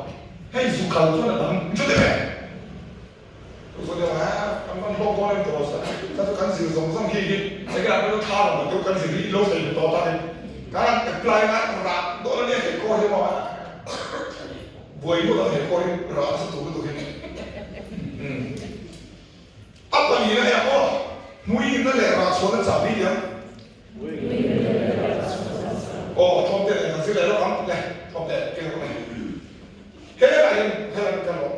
hei zu kal chuan a dang chu deuh e. Chu chuan deuh a kan van hlawk dawn em tawh sa ka chu kan zir zawng zawng hi hi enge ah pawh thla lam deuh kan zir hi lo thei ve tawh ta ni kan han apply a rah dawn ania he kawr hi maw buai ngawt ang he kawr hi rah nasa tur lutuk hi. A pahnihna hi a maw? Hmuihna leh rahchhuahna chah bik ang. Aw, thawmte leh kan zir leh lawk ang le, thawmte keng rawh le. He lai hian he lai kan rawh,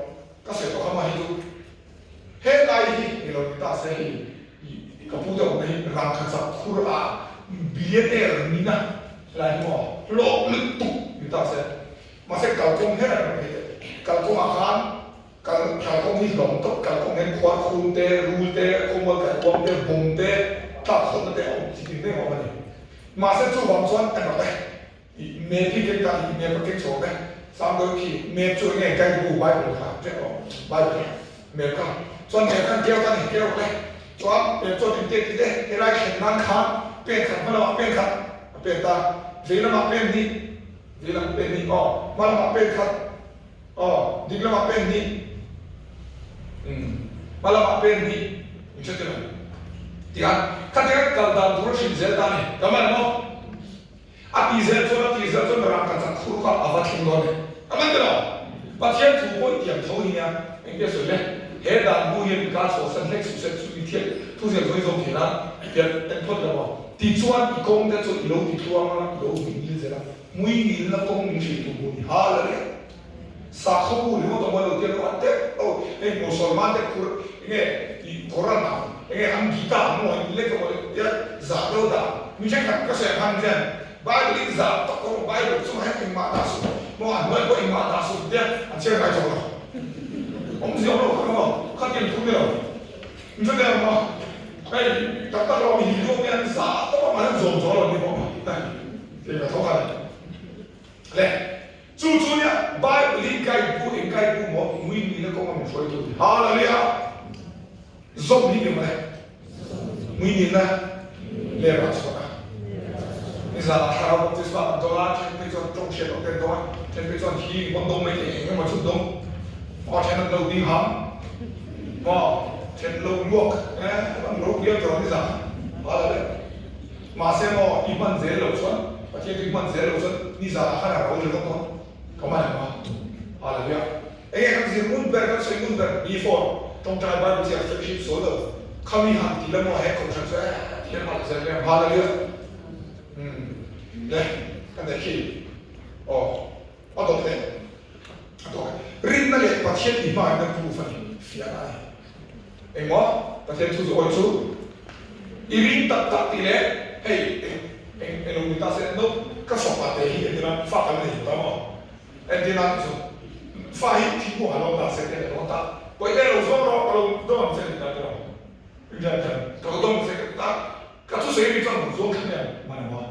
ka sawi tawh kha mah hi chu he lai hi ni lo ni ta se hei i ka pu te awmna hi rangkachak khur ah billionaire nina helai hi maw hlawk lutuk ni ta se mahse kalkawng he lai kan phei teh kalkawng ah khan Kal kalkawng hi hlawm tawp, kalkawng hian khuar khum te, rul te, khawmual kaikuam te, bawm te, tlak khawlhna te a awm chi tin reng a awm a ni. Mahse chuvang chuan engah le i map hi keng ta i map a keng chhuak e, Sangdawih khi map chu enge guide bu bible kha ṭek aw bible map kha chuan map khan keu ta ni keu rawh le chuan map chuan engtia ti te helai thlen nan khan pen khat hma lamah pen khat a pen ta vei lamah pen hnih vei lam pen hnih aw hma lamah pen khat Aw, dik lamah pen hnih. Umm, hma lamah pen hnih. In hre tel ang. Tihian, khatiang kal dan tur a hrilh zel ta a ni. Ka man maw? A ti zel chuan, a ti zel chuan rang ka chak khur kha a va thleng dawn e. Ka man tel ang. Pathian thu pawh i tiam tho hi nia. Engtia sawi le? He dan bu hian i ka chhuahsan hlek suh se chu i thiat thu zel zawi zawm thei nan tiang en phawt lo maw? Tichuan i kawng te chu i lo ti tluang a, i lo hmuih ngil zel a. Mui ngilna kawng min hrilh tu bu ni ha la le. Sakhaw bu ringawt awm a lo tia luah teuh lo. Hei Mosolman te khur enge i Koran ang enge an Gita ang maw in lek emaw le tia zah deuh dah mi thenkhat ka sawi ang khan hian Bible in zah tak rawh Bible chungah hian engmah dah suh maw a hnuai pawh engmah dah suh tia an chhiar ngai zawk lo. Awmzia awm lo kha maw khatiang thu ni lo. Mi hre deuh maw hei tak tak rawh mi Hindu awm hian zah tawp a mahse zawm zawh lo ni bawk a. Hei ka thawk a ni. Le, chu chu nia Bible hi guide bu eng guide bu maw mui nihna kawnga min hruaitu a ni. Hallelujah! Zawm hi ni maw le? Mui nihna leh rah chhuahna. Nizanah thlarau baptisma kan dawng a, then phei chuan tawng hriat loh te an dawng a, then phei chuan hi engmaw an dawng mai thei, eng emaw chu an dawng. Maw then an lo ding ham, maw then lo luak, eh an ropui a tawh nizan. Hallelujah! Mahse maw i hman zel loh chuan, Pathian chu i hman zel loh chuan nizanah khan a ro zel bawk dawn. Ka hman em a? Hallelujah. Enge kan zir ngun ber, kan sawi ngun ber, before tawngtai Bible chiah fellowship sawi lo, khami han ti la maw he kohhran chu eh Pathian hman zel mai ang. Hallelujah. Umm le kan daih khi. Aw a dawt leh a dawt. Rinna leh Pathian i hmain a proof a ni, fiahna a ni. Engmaw? Pathian thu chu awi chu i ring tak tak tih leh hei eng eng eng lo ni ta se no ka fapa te hi entir a fa kan nei ta maw entir a chu fa hi thingkung ah lo ta se te ka dawn ta pawih te lo zawng rawh ka lo dawm ang che ti ta te lo inriat hian ka lo dawm ang che ka ti ta ka thusawi mi chuan rawn zawng thla mai ang man emaw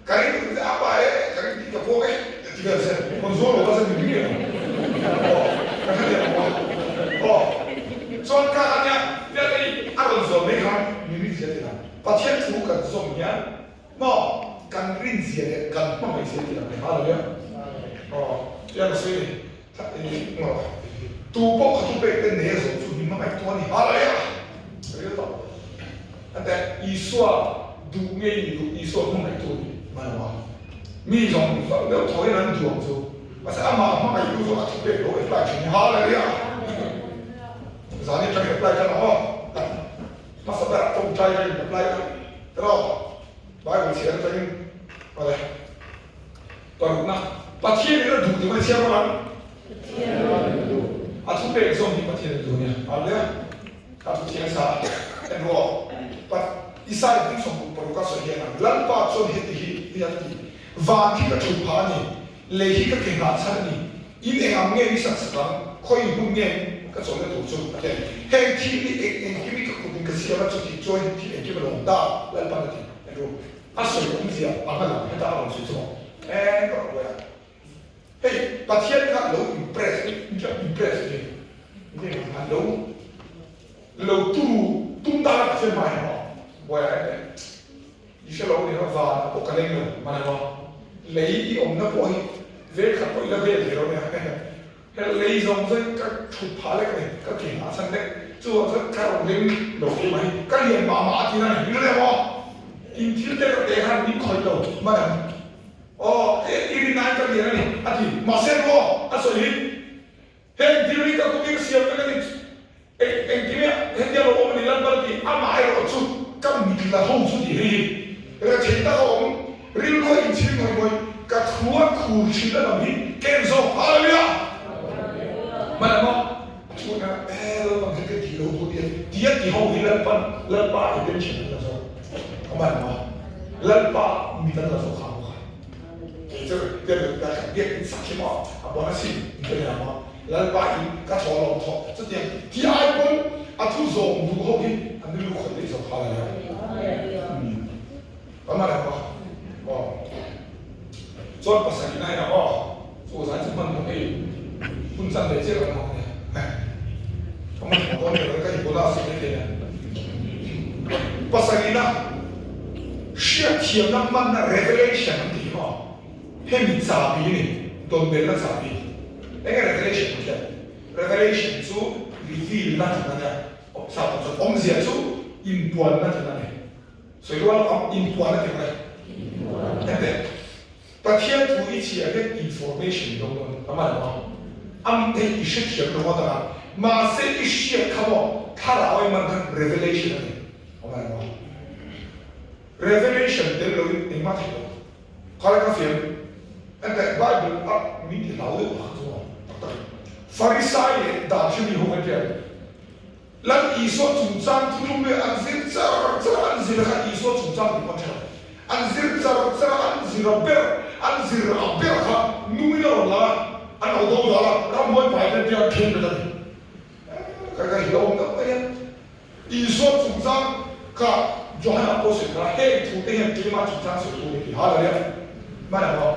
ka ring tak che apa e ka ring tih ka puak e ti vel se rawn zawng lo ta se min ring leh ang aw ka hre leh ang aw chuan ka ania tia kei a rawn zawn mai khan min rin zia ti lang Pathian thu kan zawm hian maw kan rin zia leh kan hmangaih zia ti lang leh hallelujah aw tia ka sawi ni tu pawh kha thu pek te nei a zawm chu min hmangaih tu a ni hallelujah real talk. Ate Isua duh nge i duh Isua hmangaih tu ni mai lo a, mi zawng zawng deuh thaw hian an duh ang chu, mahse amah hmangaih tu chu a thu pek lo apply thin hi Hallelujah! Zan hi atangin apply tan ang aw, hmasa berah tawngtai ka in apply a, tiraw Bible chhiar atangin awle parukna Pathian in a duh ti mai chhiar bawk ang, a thu pek zawng hi Pathian a duh ania Hallelujah! Ka thu thiang sa en rawh. Pat Isai hming 66 a sawi hian ang Lalpa chuan heti hi hi a ti, Van hi ka thut phah a ni, lei hi ka ke nghah chhan a ni, in eng ang nge ni sak sak ang, khawi hmun nge ka chawlhna tur chu a ti a ni. Heng thil hi eng engkim hi ka kut in ka siam a, chuti chuan heng thil engkim a lo awm ta, Lalpan a ti. En ru, a sawi awmzia ang a lang heta a rawn sawi chu maw? Eng ka rawn buai a. Hei Pathian kha lo impress impress ni nge an lo lo tu tum tan a Pathian hmai emaw buai ah em i hre lo ni rawh van ah pawh ka leng lo man emaw lei i awmna pawh hi veng khat pawh i la vel thei lo nia he lei zawng zawng ka thut phah lek a ni ka ke nghah chhan lek chuvang chuan ka rawn leng lo keimah hi ka lian mah mah a ti na ni rilrem aw in thil te ka te khan min khawih lo man ang. Aw, he i rinnain ka lian a ni, a ti. Mahse maw, a sawi hi, heng thil hi ka kumin siam vek a ni. Eng engkim hi hetia lo awm a ni Lalpa la ti, amaherawh chu ka mit la ho chu tih hei hi rethei tak a awm, rilru a inchhir ngawih ngawih, ka thu a khur thin a lam hi ka en zawk. Hallelujah! Hman ang maw? A thu a e Lalpan hi ka tih lo tur tia tia ti ho hi Lalpan Lalpa attention an la zawk. Hman ang maw? Lalpa mit an la zawk kha maw kha. Kei chu ka ka biak in sak hi maw a bon asin ka ni ang maw? Lalpa in ka thaw lawm thawh chutiang ti ai pawn a thu zawm duh ho hi an rilru khawih daih zawk kha la nia. Ka man ang maw? Aw. Chuan pasarih na hian aw chu zan chu hman hmawh hei hun chan leh chiah kan hmang ania. Ka man hmawh dawn ber ka hi bonus mai thei ania. Pasarih na hriatthiamna hmanna revelation an tih hi maw? Hemi chahbi a ni, Dawnbelna chahbi. Enge Revelation ang hian? Revelation chu reveal na thin a nia, sap chuan awmzia chu inpuanna thin a ni. Sawi rual ang, inpuanna tih ang e. Ente, Pathian thu i chhiar hian information i dawng dawn a man lo a, am hei i hrethiam lo ngawt ang a, mahse i hriat kha maw thlarau i man khan revelation a ni, a man lo a. Revelation tel loin engmah theih lo. Khalai ka fiam ente Bible a min ti hlau deuh pakhat chu maw tak tak in Farisai leh dan hremi ho kan tia Lal Isua chungchang thuthlung leh an zir char char a an zir kha Isua chungchang tih pawh an hre lo an zir char char a an zir a ber an zir a ber kha nungin a rawn lang a an lo do dal a ramhuai pai kan tia an then bet a ni ka ka hi awm deuh mai a. Isua chungchang kha Johana pawh sawi kha heng thute hian keimah chungchang sawi tur ni tih Hallelujah! Hman ang maw?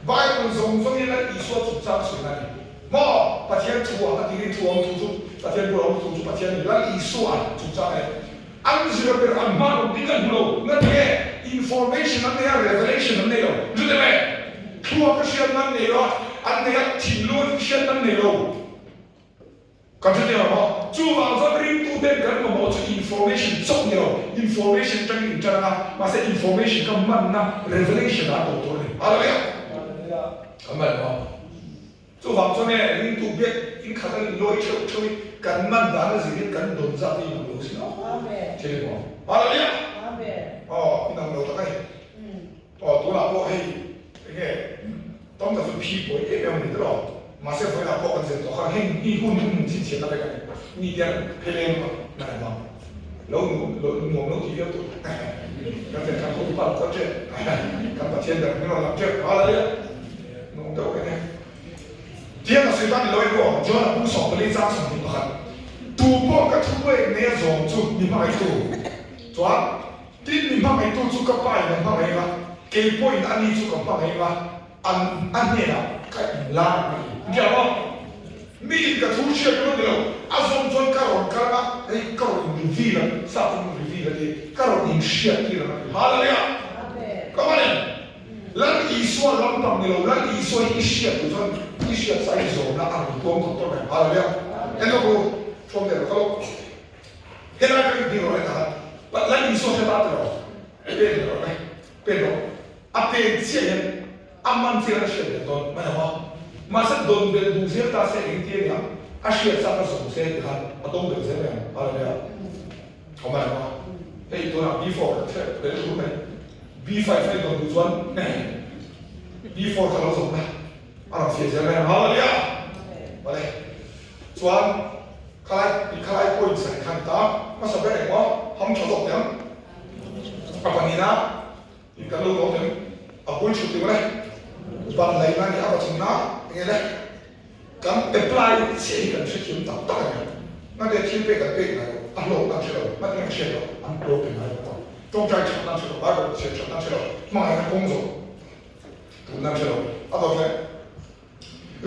Bible zawng zawng hian Lal Isua chungchang sawi na ni maw? Pathian thu ah ka tih thu awm thu chu Pathian bulah awm thu chu Pathian ni Lal Isua chungchang a ni. An zir ber an hman awm ding an hmu lo na ti nge? Information an nei a revelation an nei lo. Chu ti nge? Thluak a hriatna an nei lo a, an nei a thinlung a hriatna an nei lo. Kan hre teh lo a, chuvang chuan ringtuten kan mamawh chu information chauh ni lo, information atangin in tan ang a, mahse information kha manna, revelation ah a tawh tur a ni. Hallelujah! Kan man lo a, chuvang chuan nge ringtu biak in khat an inlawi theuh theuh hi kan man dan a zirin kan dawn zat hi inang lo sin aw, thil emaw. Hallelujah! Aw, inang lo tak a ni. Aw, tunah pawh hei enge tam tak chu phi pawi em em a ni tawh lo. Mahse vawiinah pawh kan zir tawh kha heng hi hun hun chhinchhiatna vek a ni. Mi te an pheleng a na reng a, lo lo nuam lo ti viau tawh kan zir khan hotu pa lo kal tep kan Pathian ber hming a rawn lang tep Hallelujah nuam deuh vek e. Tiang a sawi tan ni lo emaw John a pung 14 chang 21 Tu pawh ka thu pek nei a zawm chu mi hmangaihtu chuan Tin, mi hmangaihtu chu ka pa in a hmangaih a, kei pawhin ani chu ka hmangaih a, an a hnenah ka inlar ang a ti. Nge maw? Mi in ka thu hriat emaw ni lo, a zawm chuan ka rawn kal ang a, hei ka rawn in reveal ang, sap in reveal a ti, ka rawn in hriat tir ang a ti. Hallelujah! Come on in! Lal Isua lampang ni lo, Lal Isua hi i hriat duh chuan i hriat sa i zawmna a rawn tuam thawk tawh mai. Hallelujah! En lawk u, thuam leh rawh ka lawk. Helai ka inhnih rawh heta khan Lal Isua hre ta tiraw? Pen rawh le, pen rawh. A pen chiah hian a man chiah a hriat leh dawn mai ang a. Mahse dawn belh duh zel ta se engti a nia, a hriat sa ka zawm se ti khan a dawng belh zel mai ang Hallelujah. Awm mai ang a. Hei tunah B4 kan hre belh tur mai. B5 a dawn duh chuan B4 kha lo zawm la, a rawn fiah zel mai ang Hallelujah. Awle. Chuan Khalai i khalai point saih khan ta hmasa ber eng maw ham tha zawk teh ang a pahnihna in kan lo dawng teh ang a bul chhut tih le ban laihna ni a pathumna enge le kan apply chiah hi kan hrethiam tak tak a ni ngate thil pek kan pek ngai lo a hlawk nan hre lo ngate an hriat lo an tlawm pe ngai lo maw tawngtai that nan hre lo bible chhiar that nan hre lo hmangaihna kawng zawh tun nan hre lo a dawt le.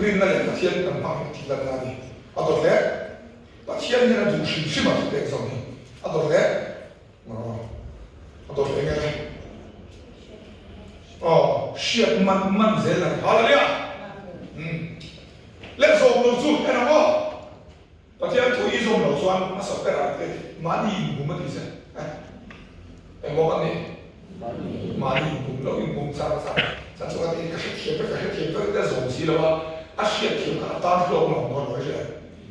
Rinna leh Pathian kan hmang hi tih lanna a ni. A dawt hle. Pathian hian a duh hrim hrim a thupek zawng hi. A dawt hle. A dawt hle nge le? Aw, hriat man man zel a ni. Hallelujah! Umm. Le zawm lo chu en ang aw. Pathian thu i zawm lo chuan a sawp ber ah te mahni inbum a ti che. Eh, engmaw kan ni? Mahni inbum lo, inbum char char. Chan chu ka ti, ka hrethiam vek, ka hrethiam vek te a zawm si lo a, a hriatthiam kha a tan hlawk lo ang dawn lo i hria.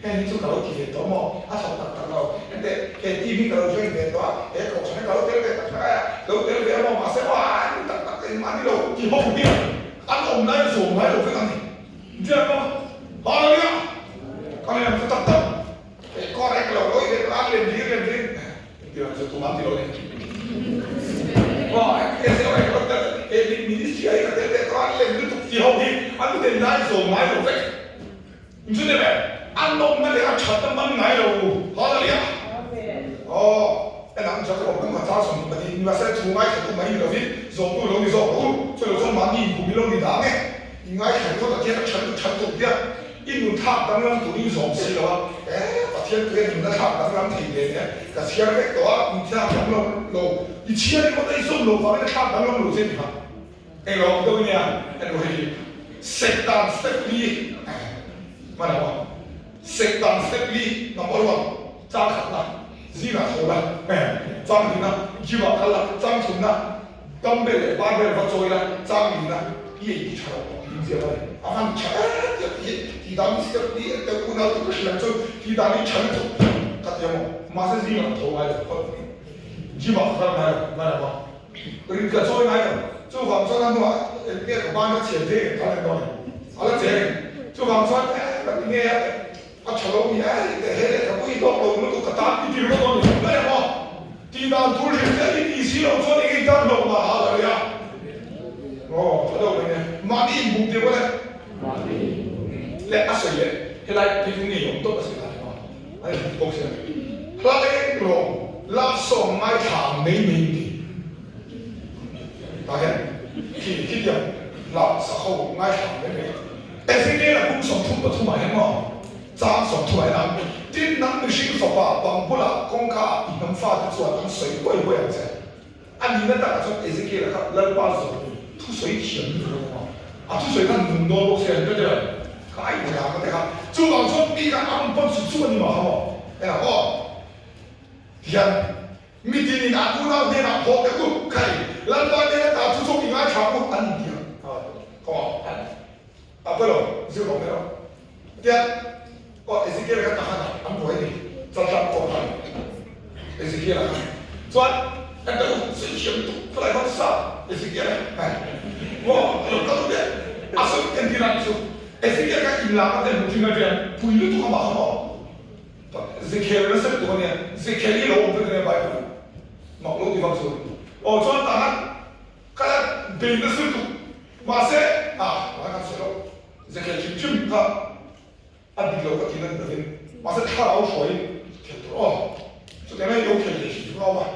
Heng hi chu ka lo ti ve tawh maw? A thawk tak tak lo. Enteh, he team hi ka lo join ve tawh a, he kohhran hi ka lo tel ve tak tak a, lo tel ve a maw? Mahse maw a ni tak tak engmah ni lo ti ho hian an awm lai zawm ngai lo vek a ni. Intia maw? Hallelujah! Ka lem chu tak tak. He correct lo lawih ve tawh a, lem hlir lem hlir. Engtiang chu tumah ti lo ni. Maw? He correct lo tel he ministry ah hi ka tel ve tawh a, an lem lutuk ti ho hi an tel lai zawm ngai lo vek. Chutih leh a nawmna leh a thatna man ngai lo Hallelujah Aw en ang Jacob a pum kha char sawm pahnih ni mahse thu ngaithla tu mai ni lovin zawmtu lo ni zawk rawh u chu lo chuan mahni inbum i lo ni dah nge i ngaithla ringawt Pathian a that chu that tuk biak i nun thlak danglam turin zawm si lo a e Pathian tuia nunna thlak danglam thei ve nen ka chhiar vek tawh a in thlak danglam lo i chhiar ringawt a i zawm lo vangin a thlak danglam lo che ni kha. Eng lo deuh nia en ru hei hi Sektan step li hman lo a Sektan step li number one chang khatna zingah tho la chang hnihna gym ah kal la chang thumna dumbbell leh barbell va chawi la chang lihna i ei ti tha lo tih ziak a ni a hman tha em tih a ti hi tih dan hi step li en deuh unau chu ka hriat chu tih dan hi tha lutuk ka ti a maw mahse zingah ka tho ngai lo gym ah ka kal ngai lo hman lo a. Rin ka chawi ngai lo. Chuvang chuan a hnuah eng nge ka ban a chhiat thei ka en dawn e. A la che reng. Chuvang chuan eh ka ti nge a a tha lo ni eh teh he leh ka pui hlawk lo lutuk ka tan i ti ringawt dawn ni. Ka emaw tih dan tur hrim che i tih si loh chuan eng nge i tan hlawk mah ha la ria. Aw tha deuh mai nia. Mahni inbum tir pawh le. Leh a sawi leh helai phei chu ngei awm tawp a sawi dan emaw a ni bawk sia. Hla eng lawng love song ngaithla ang mai mai in ti. Tah hian khi khitiang hla sak ho ngaithla ang mai mai. Ezekiel a kum 33 ah hian maw chang 30 ah hian ang tin nang mihring fapa bang bulah kawngka ah i hnam fate chuan an sawi huai huai ang che. A nihna takah chuan Ezekiel-a kha Lalpa zawhni thusawi thiam ni tur a awm a, a thusawi khan nung dawn bawk se an ti a, ka ai ve ang a ti kha. Chuvang chuan mi kha a rawn pawn sup sup a ni mah kha maw? Eng ah aw tihian mitinin an unau hnenah haw teh u, khai Lalpa hnena ta thu chawk i ngaithla u an inti ang. Come on. A pawi lo, zir lo mai rawh. Tiang aw Ezekiel kha tahan ah an buai ni, chaltlang kawr khan Ezekiel a khan chuan kan ta u sawi thiam lutuk khawlai khan sa Ezekiel a hai maw a lo kal u teh a sawi entir a chu Ezekiel kha inlak a te hmu thin a rian pui lutuk a mah kha maw Zekhel nasa lutuk a nia Zekhel hi lo awm vek a nia Bible mak lo ti vak chu aw chuan tahan Ka la bei nasa lutuk. Mahse, ah, tunah kan sawi loh. Zekhel hrim hrim kha a dik lo ka ti nan lovin, mahse thlarau hruaiin khel tur aw. Chutiang hian i lo khel thei hrim hrim a,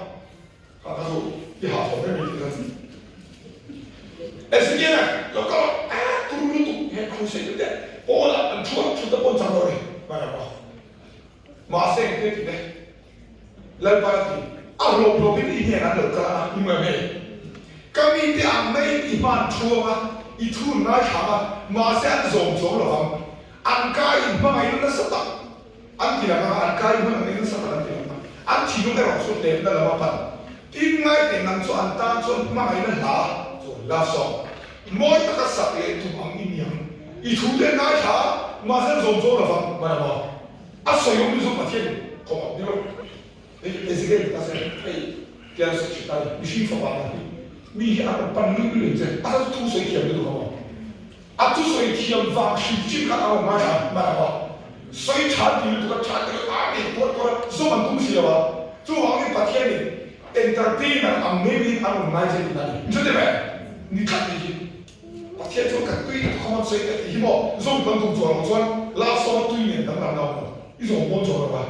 kha kha chu i hah chhuah mai mai tih khan. Ezekiel-a lo kal a, ah, turu lutuk he crusade te Paul-a an thu a, thutna pawn chang lo a ni. Mahse, engtin tih le? Lalpa a ti, A hlawp hlawpin i hnenah an lo kal ang a, i hmu em hei? Ka mite ang maiin i hman thu ang a, i thu an ngaithla ang a, mahse an zawm chuang lo vang. An ka in hmangaihna nasa tak an ti lang ang a, an ka in hmangaihna nasa tak an ti lang ang. An thinlung erawh chu hlemna lam a pan. Tin, ngaite nang chu an tan chuan hmangaihna hla chu love song mawi taka sak leh tum ang i ni ang. I thu te an ngaithla a, mahse an zawm chuang lo vang. Hmanah maw? A sawi awm chu Pathian kawm ang ni lo. Hei Ezekiel ta se hei tiang sawi thin ta ni mihring fapa na hi mi hi a rawn pan luih luih che a chu thu sawi thiam lutuk a maw a thu sawi thiam vang hrim hrim khan a rawn ngaithla hman ang a sawi tha ti lutuk a tha ti lutuk a ni tuar tuar a zawm an tum si lo a chuvangin Pathian in entertainer ang mai maiin a rawn ngai che tih na ni chu ti mai ni tlat ni hi. Pathian chuan kan tui lutuk kha sawi teh tih hi maw zawm kan tum chuan loh chuan last sawm a tui nen danglam lo maw i zawm pawn chuan lo va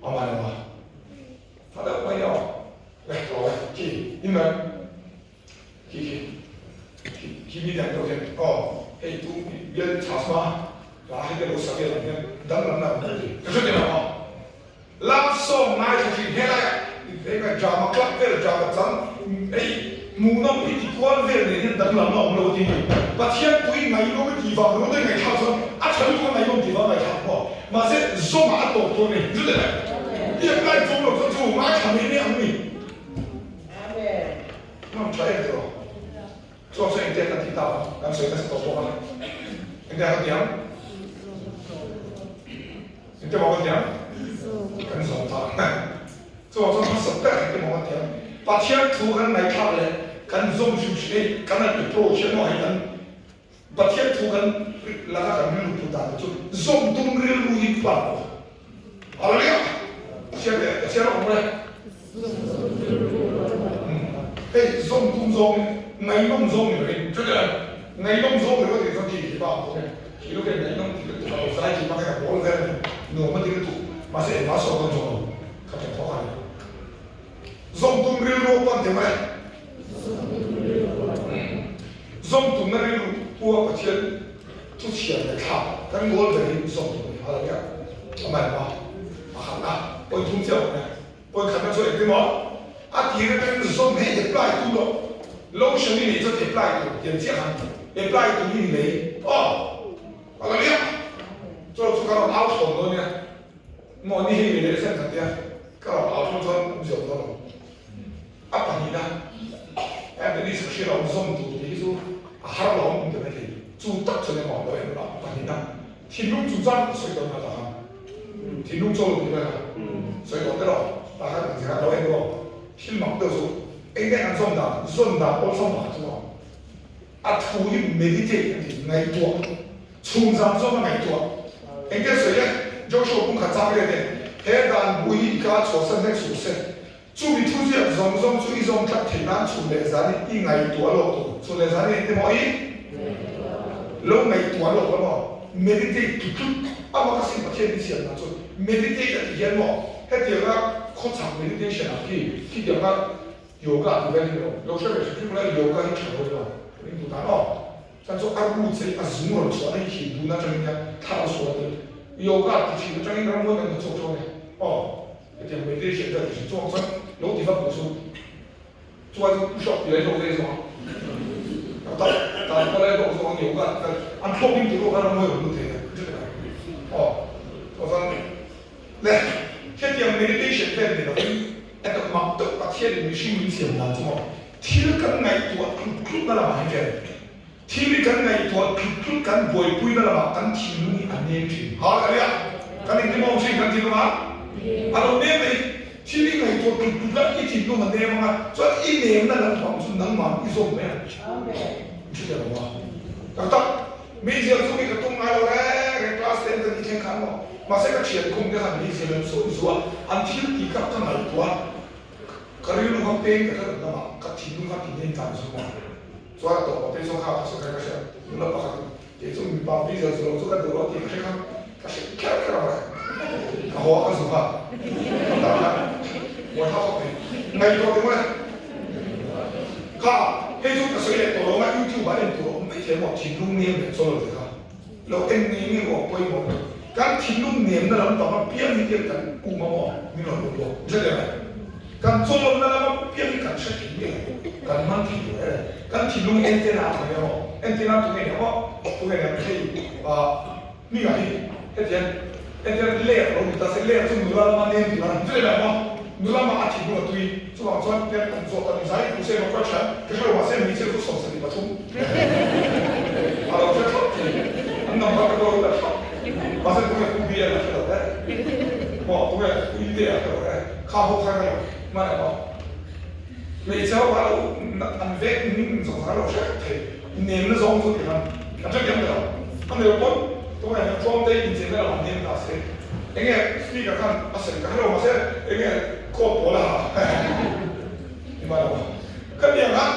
a man lo va tha deuh mai nia aw le lo e khi in mai khi khi khi khi mi dang deuh hian aw hei tu bial chhas ma la hei te lo sa vel ang hian danglam na awm lo ti ka hre teh lo maw Love song ngaithla thin helai ah eng drama club vel drama chang ei hmuhnawm i ti kual vel nen hian danglam a awm lo ti ni. Pathian pui ngaihnawm i tih vang ringawt a ngaihthlak chuan a tha lutuk a ngaihnawm tih vang a ngaihthlak pawh mahse zawng ah a tawp tur a ni zut em i apply chuang lo chuan chu ngaithla mai mai ang ni. Hmang tha em tiraw? Chuan chu engtia kan tih tak ang kan sawi nasa tawh bawk a engtia kan ti ang? Engte maw kan ti ang? Kan zawm ta. Chuvang chuan hmasa ber engte maw kan ti ang? Pathian thu kan ngaihthlak leh kan zawm hrim hrim hi kan han approach hian maw hei kan Pathian thu kan laka kan rilru put dan te chu zawm tum rilru hi plan lo. Hallelujah! Pathian leh Pathian a awm e. Hei zawm tum zawngin ngaihnawm zawng ni lovin chutia ngaihnawm zawng ni lo tih chuan khi khi pa ang thung e. Khi lo khian ngaihnawm ti lutuk a lo zai khi hmangin a bawl vel a ni. Nuam a ti lutuk. Mahse engmah sawi dawn chuang lo. Ka ṭhen thawk a ni. Zawm tum rilru a pan thei mai. Zawm tumna rilru pua Pathian thu chhiar leh thlak kan ngawl ber hi zawm tum a ni. Hallelujah. Amah emaw pakhatna pawi thum chiah awm e. Pawi khatna chu engtin maw? A tir atangin zawm hei apply tum loh. Lotion i neih chuan apply tur tiang chiah khan apply tur i ni lei. Aw! Hallelujah. Chu chu ka rawn au thlawn dawn nia. Maw ni hei leh sen khat tia ka rawn au thlawn chuan awmzia awm dawn lo. A pahnihna, Anthony Sahrial a awm zawm tur tih hi chu a har lo ang ti mai thei. Chu tak chuan emaw lo en a pahnihna, thinlung chungchang ka sawi dawn a takhan thinlung chaw lo tih mai kha sawi dawn te lo takhan kan zirah lo en rawh thil mak deuh chu eng nge an zawm dan zawn dan awlsam pakhat chu a thu hi meditate an ti ngaihtuah chhung zam zawm a ngaihtuah eng nge sawi e Joshua pum khat chang riat e he dan bu hi i ka chhuahsan hlek suh se Chumi thuziak zawng zawng chu i zawm tlat theih nan chhun leh zanin i ngaihtuah lawk tur. Chhun leh zanin engte maw i lo ngaihtuah lawk la maw? Meditate tlut tlut a mah ka sin Pathian min siam dan chu meditate a tih hian maw hetianga khawchhak meditation ah khi khitianga yoga tih vel hi lo lo hre ve hrim hrim ula yoga hi tha lo emaw min duh dan aw. Chan chu a ru che a zung rawn chhuah na hi khi bun atangin nia thla a sual a ti yoga ti thin atangin ramhuai kan hmu chhuak tho a ni aw. Hetiang meditation vel tih chuang chuan lo ti vak duh chu chuan chu push up tih lai zawk zai zawng a tak tak pawh lai zawk zawng yoga tih vel an thlawk in tur kha ramhuai rawn lut thei a hre tak ang aw chuan le hetiang meditation vel ni lovin etak mak deuh Pathian in mihring min siam dan chu maw thil kan ngaihtuah tlut tlut na lamah hian Thil hi kan ngaihtuah tlut tlut kan buaipui na lamah kan thinlung hi a nem thin. Ha ka ria, kan intimawm thin kan thinlung a a lo nem mai. Thil i ngaihtuah tlut tlut la i thinlung a nem ang a, chuan i nemna lampang chu nangmah i zawm mai ang. I hre lo a. Tak tak, meizial chu mi ka tum ngai lo reng reng class ten ka nih thleng khan maw. Mahse ka thian khum te khan meizial an sawi zu a, an thil tih kha ka ngaihtuah a, ka rilru kha peng ka hre lamah ka thinlung kha ti nem tlan chu maw. Chuan a tawp a phei chuan kha ka sawi kha ka hria, nula pakhat in kei chu mipa diesel chu lo chu ka duh lo tih ka hre kha ka hre kher kher ang e, ka haw a ka zuk a, ka tah khan buai thlak khawp mai, ngaihtuah tih maw le, kha hei chu ka sawi leh tawh lo ang a, youtube ah en tur a awm mai thei maw, thinlung nem leh chaw lo te kha lo en ngei ngei rawh pawimawh lutuk, kan thinlung nemna lampang apiang hi tiang kan um a maw min rawn um bawk, hre teh mai. Kan chawlawmna lama piang hi kan hre thei miah lo, kan man thei lo e. Kan thinlung entirna a ni emaw, entirna tu nge ni emaw, tu nge ni ang hei hmingah hi hetiang entirna lek lo ni ta se, lek chu nula lama nem tur a ni chu leh emaw, nula mah a thinlung a tui, chuvang chuan piang kan zawt a ni zai tu se emaw ka hria, ka hre lo mahse hmeichhia chu 73 a lo hre thlawp thei, an number te pawh a lo la thlawp, mahse tu nge Pu Bia la hre lo e, maw tu nge Pu Ite a hre lo e. Kha ho kha ka lo hman a maw? Hmeichhe ho kha lo an vek ning zawng kha lo hre thei nemna zawng chu ti khan an hre thiam lo. A nilo pawn tunge hian tlawm te inchei na lamah nem ta se enge speaker khan a sawi ka hre lo mahse enge coat pawl a ha ni mai lo. Ka niang khan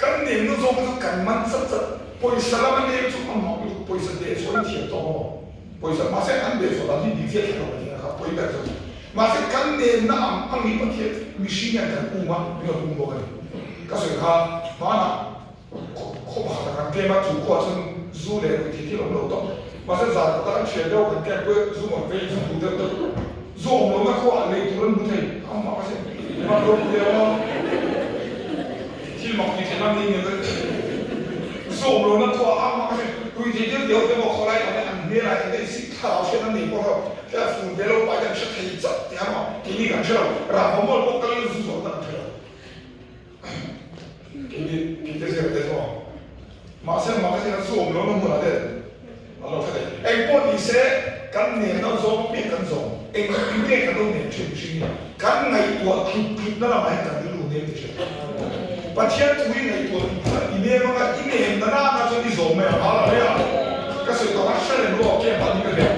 kan nemna zawng chu kan man chat chat pawisa lama nem chu a mak lutuk pawisa deh chhuah in thiam tawk a maw? Pawisa mahse an deh chhuah dan hi dik chiah thei lo mai kha pawi ber chu. Mahse kan nenna ang ang hi Pathian mihring hian kan um a, min rawn um bawk a ni. Ka sawi kha hmanah khaw pakhat ah kan tlem a, chu khuaah chuan zu leh ruih thei thil awm lo tawp. Mahse zan kawt ah kan hriat deuh kan tlem pawh zu rawn vei zu duh deuh deuh zu awm lohna khuaah lei tur an hmu thei a mak a sin. Mak lo pui a thil mak tih theihna ni nge zu awm lohna khuaah a mak a sin. Ruih thei thil deuh te pawh khawlai awm e an hmelah eng te sik thlarau hriat an nei pawh kha Hei fur ve lo pai kan hre thei chauh tih a maw? Keini kan hre lo, rah vawm mawl pawh kal zu zawh kan hre lo. Keini keite zir te chu mahse mah ka zir an zu awm lo na hmunah te an lo hre thei. Engpawh ni se. kan nen a zawng piah kan zawng. Eng eng nge kan lo nen thin mihring hi? Kan ngaihtuah tlut tlutna lamah hian kan rilru nem ti hre. Pathian thu i ngaihtuah tlut kha i nem anga i nem na nana chuan i zawm mai ang. Hallelujah! Ka sawi tawh a, hre reng lo a camp ah ni ka hliam.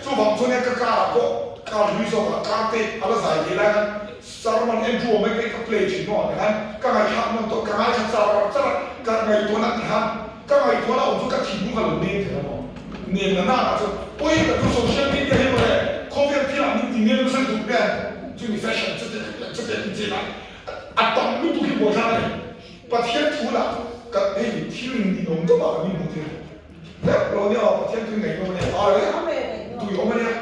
Chuvang chuan hian ka car ah pawh car hlui zawkah car te a la zai thei lai khan Sermon Andrew awm mai ka play thin maw ti khan ka ngaihthlak nawn tawh ka ngaithla char char a, ka ngaihtuahna ti khan ka ngaihtuahna awm chu ka thinlung a lo nem thei a maw nem na na ah chuan pawi ka chu social media hi mawle khawvel thil ah min ti nem nasa lutuk nen chu ni fashion chuti chuti in chin a a tam lutuk hi buaithlak a ni Pathian thu lah ka hei thil ninawm deuh ah kan inhmuh thei hlek lo nia aw Pathian thu ngaihnawm a nia tui awm a nia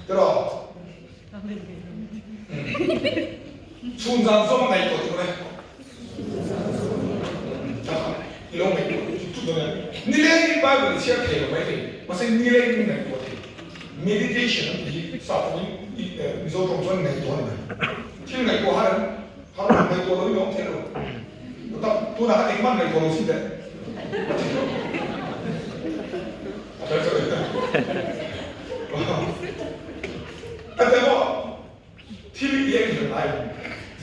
tiraw. Chhun zan zawm a ngaihtuah tur e. I lo ngaihtuah tut tut dawn e. Nilengin Bible i chhiar thei lo mai thei, mahse nilengin ngaihtuah thei. Meditation an tih hi sap tawngin Mizo tawng chuan ngaihtuah a ni mai. Thil ngaihtuah har an har lo, ngaihtuah loin a awm thei lo. Tak tunah khan engmah ngaihtuah lo sin teh. A thei lo. A fel chauh e. Ka ti maw? Thil i eng zel lai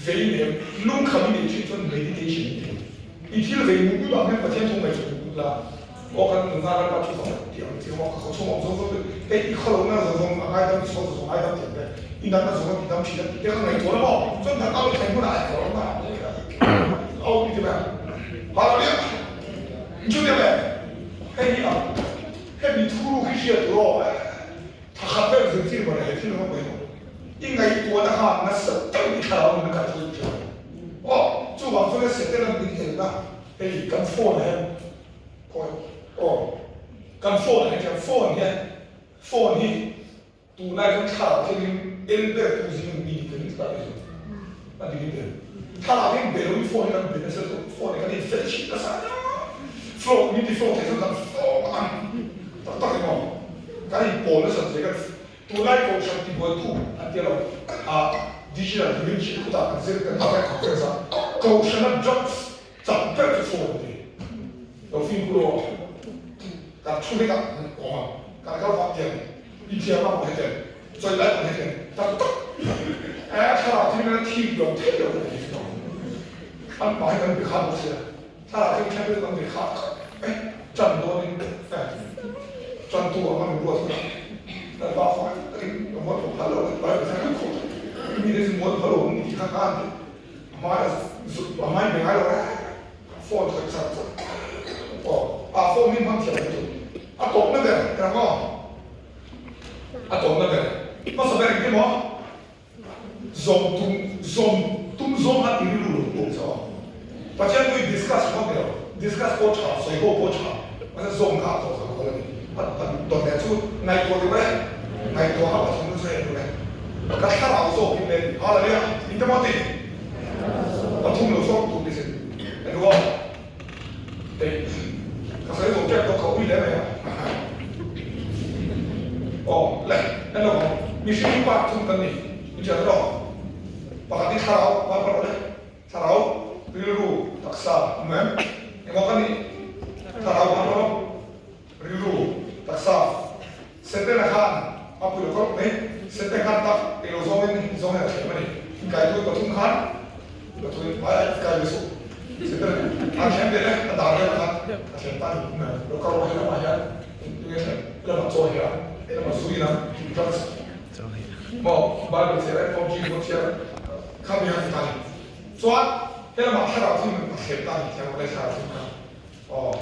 vei nem lungkham i neih thin chuan meditation i ti. I thil vei mut mut ah hian Pathian thu ngaihtuah mut mut la, aw kan nunna Lalpa thu fak tih ang chi maw ka khaw chhung awm zawng zawng te, hei i khaw lohna zawng zawng a ngaidam i sual zawng zawng ngaidam thiam te, i natna zawng zawng tidam thin a tih te kha ngaihtuah la maw? Chuan natna lo thlen hunah i khaw lohna ah a awm i ti mai ang. Hallelujah! Chutia le, hei hi ang hemi thu ruk hi hriat tur aw. Thakhat vel zirtir mawle he thil rawng pawimawh i ngaihtuahna kha nasa deuhin i thlarau nun a kal thui thin. Aw, chuvang chuan Satan an min elna hei kan phone ah hian khawi aw kan phone ah hian phone hian phone hi tunlai chuan thlarau thlengin el ber tu zing mi ni thlengin tlat a ni a dik in tel thlarau thlengin be loin phone hi kan be nasa lutuk phone hi kan in fellowship nasa ania flow min ti flow thei chuan kan flow ang tak tak emaw Kan inpawl nasat ve kan tunlai kohhran tibuaitu an tia lo a digital dimension khutah kan zir kan hmang a conference a kohhrana drugs chak ber chu phone an ti lo fimkhur aw kan thu hlek ah kan awm ang kan kal vah tiang inthiam ang hetiang chawi lai pawh hetiang tak tak e thlarau thil nena thik lo thei lo kan ti an mah hi kan be kha bawk sia. Thlarau thil thleng lutuk an ve kha e tan dawnin e tantu ang a min ruat hunah Lalpa khawngaih takin ka mual pho phal lo ka ti Bible hian kan khawh tawh mi te chu mual phal lo an ni tih kha ka han ti a hmai a zut a hmai be ngai lo e phone khawih char char aw a phone hi hmang thiam lutuk a tawpna ber erang aw a tawpna ber hmasa ber engtin maw Zawm tum zawm tum zawng kha i rilru lo pawh che aw. Pathian chu i discuss ringawt ni lo, discuss pawh tha, sawi ho pawh tha, mahse zawm kha a tawh kha kawl a ni. A a dawt leh chu ngaihtuah deuh e, ngaihtuah kha Pathian chu sawi deuh e. Ka thlarau zawk in le ti, Hallelujah, in te maw ti? Pathum lo zawk tur ni sin, en ru aw. Hei, ka sawi zawh tep tawh ka ui leh mai a. Aw, le, en lo ang. Mihring hi part thum kan ni. I ṭial rawh. Pakhat hi thlarau, part rawh le. Thlarau, rilru, taksa, awm em? Engmaw ka nih? Thlarau part rawh. Rilru, taksa. Setana khan a pui lo khawp mai. Sete khan tak englo zawngin zawng hian a thlem a ni. Inkaitu pathum khan pathumin ai ai kai ve suh. Setana a thlem leh e, a dar velah khan a thlem ta ni. Lo kal rawh helamah hian tunge thlem? Helamah chaw hi a, helamah zu in a, drugs maw Bible chhiar e, PUBG pawh chhiar kha mi a ti ta ni. Chuan helamah thlarau thil a thlem ta ni thiam awle thlarau thil kha. Aw,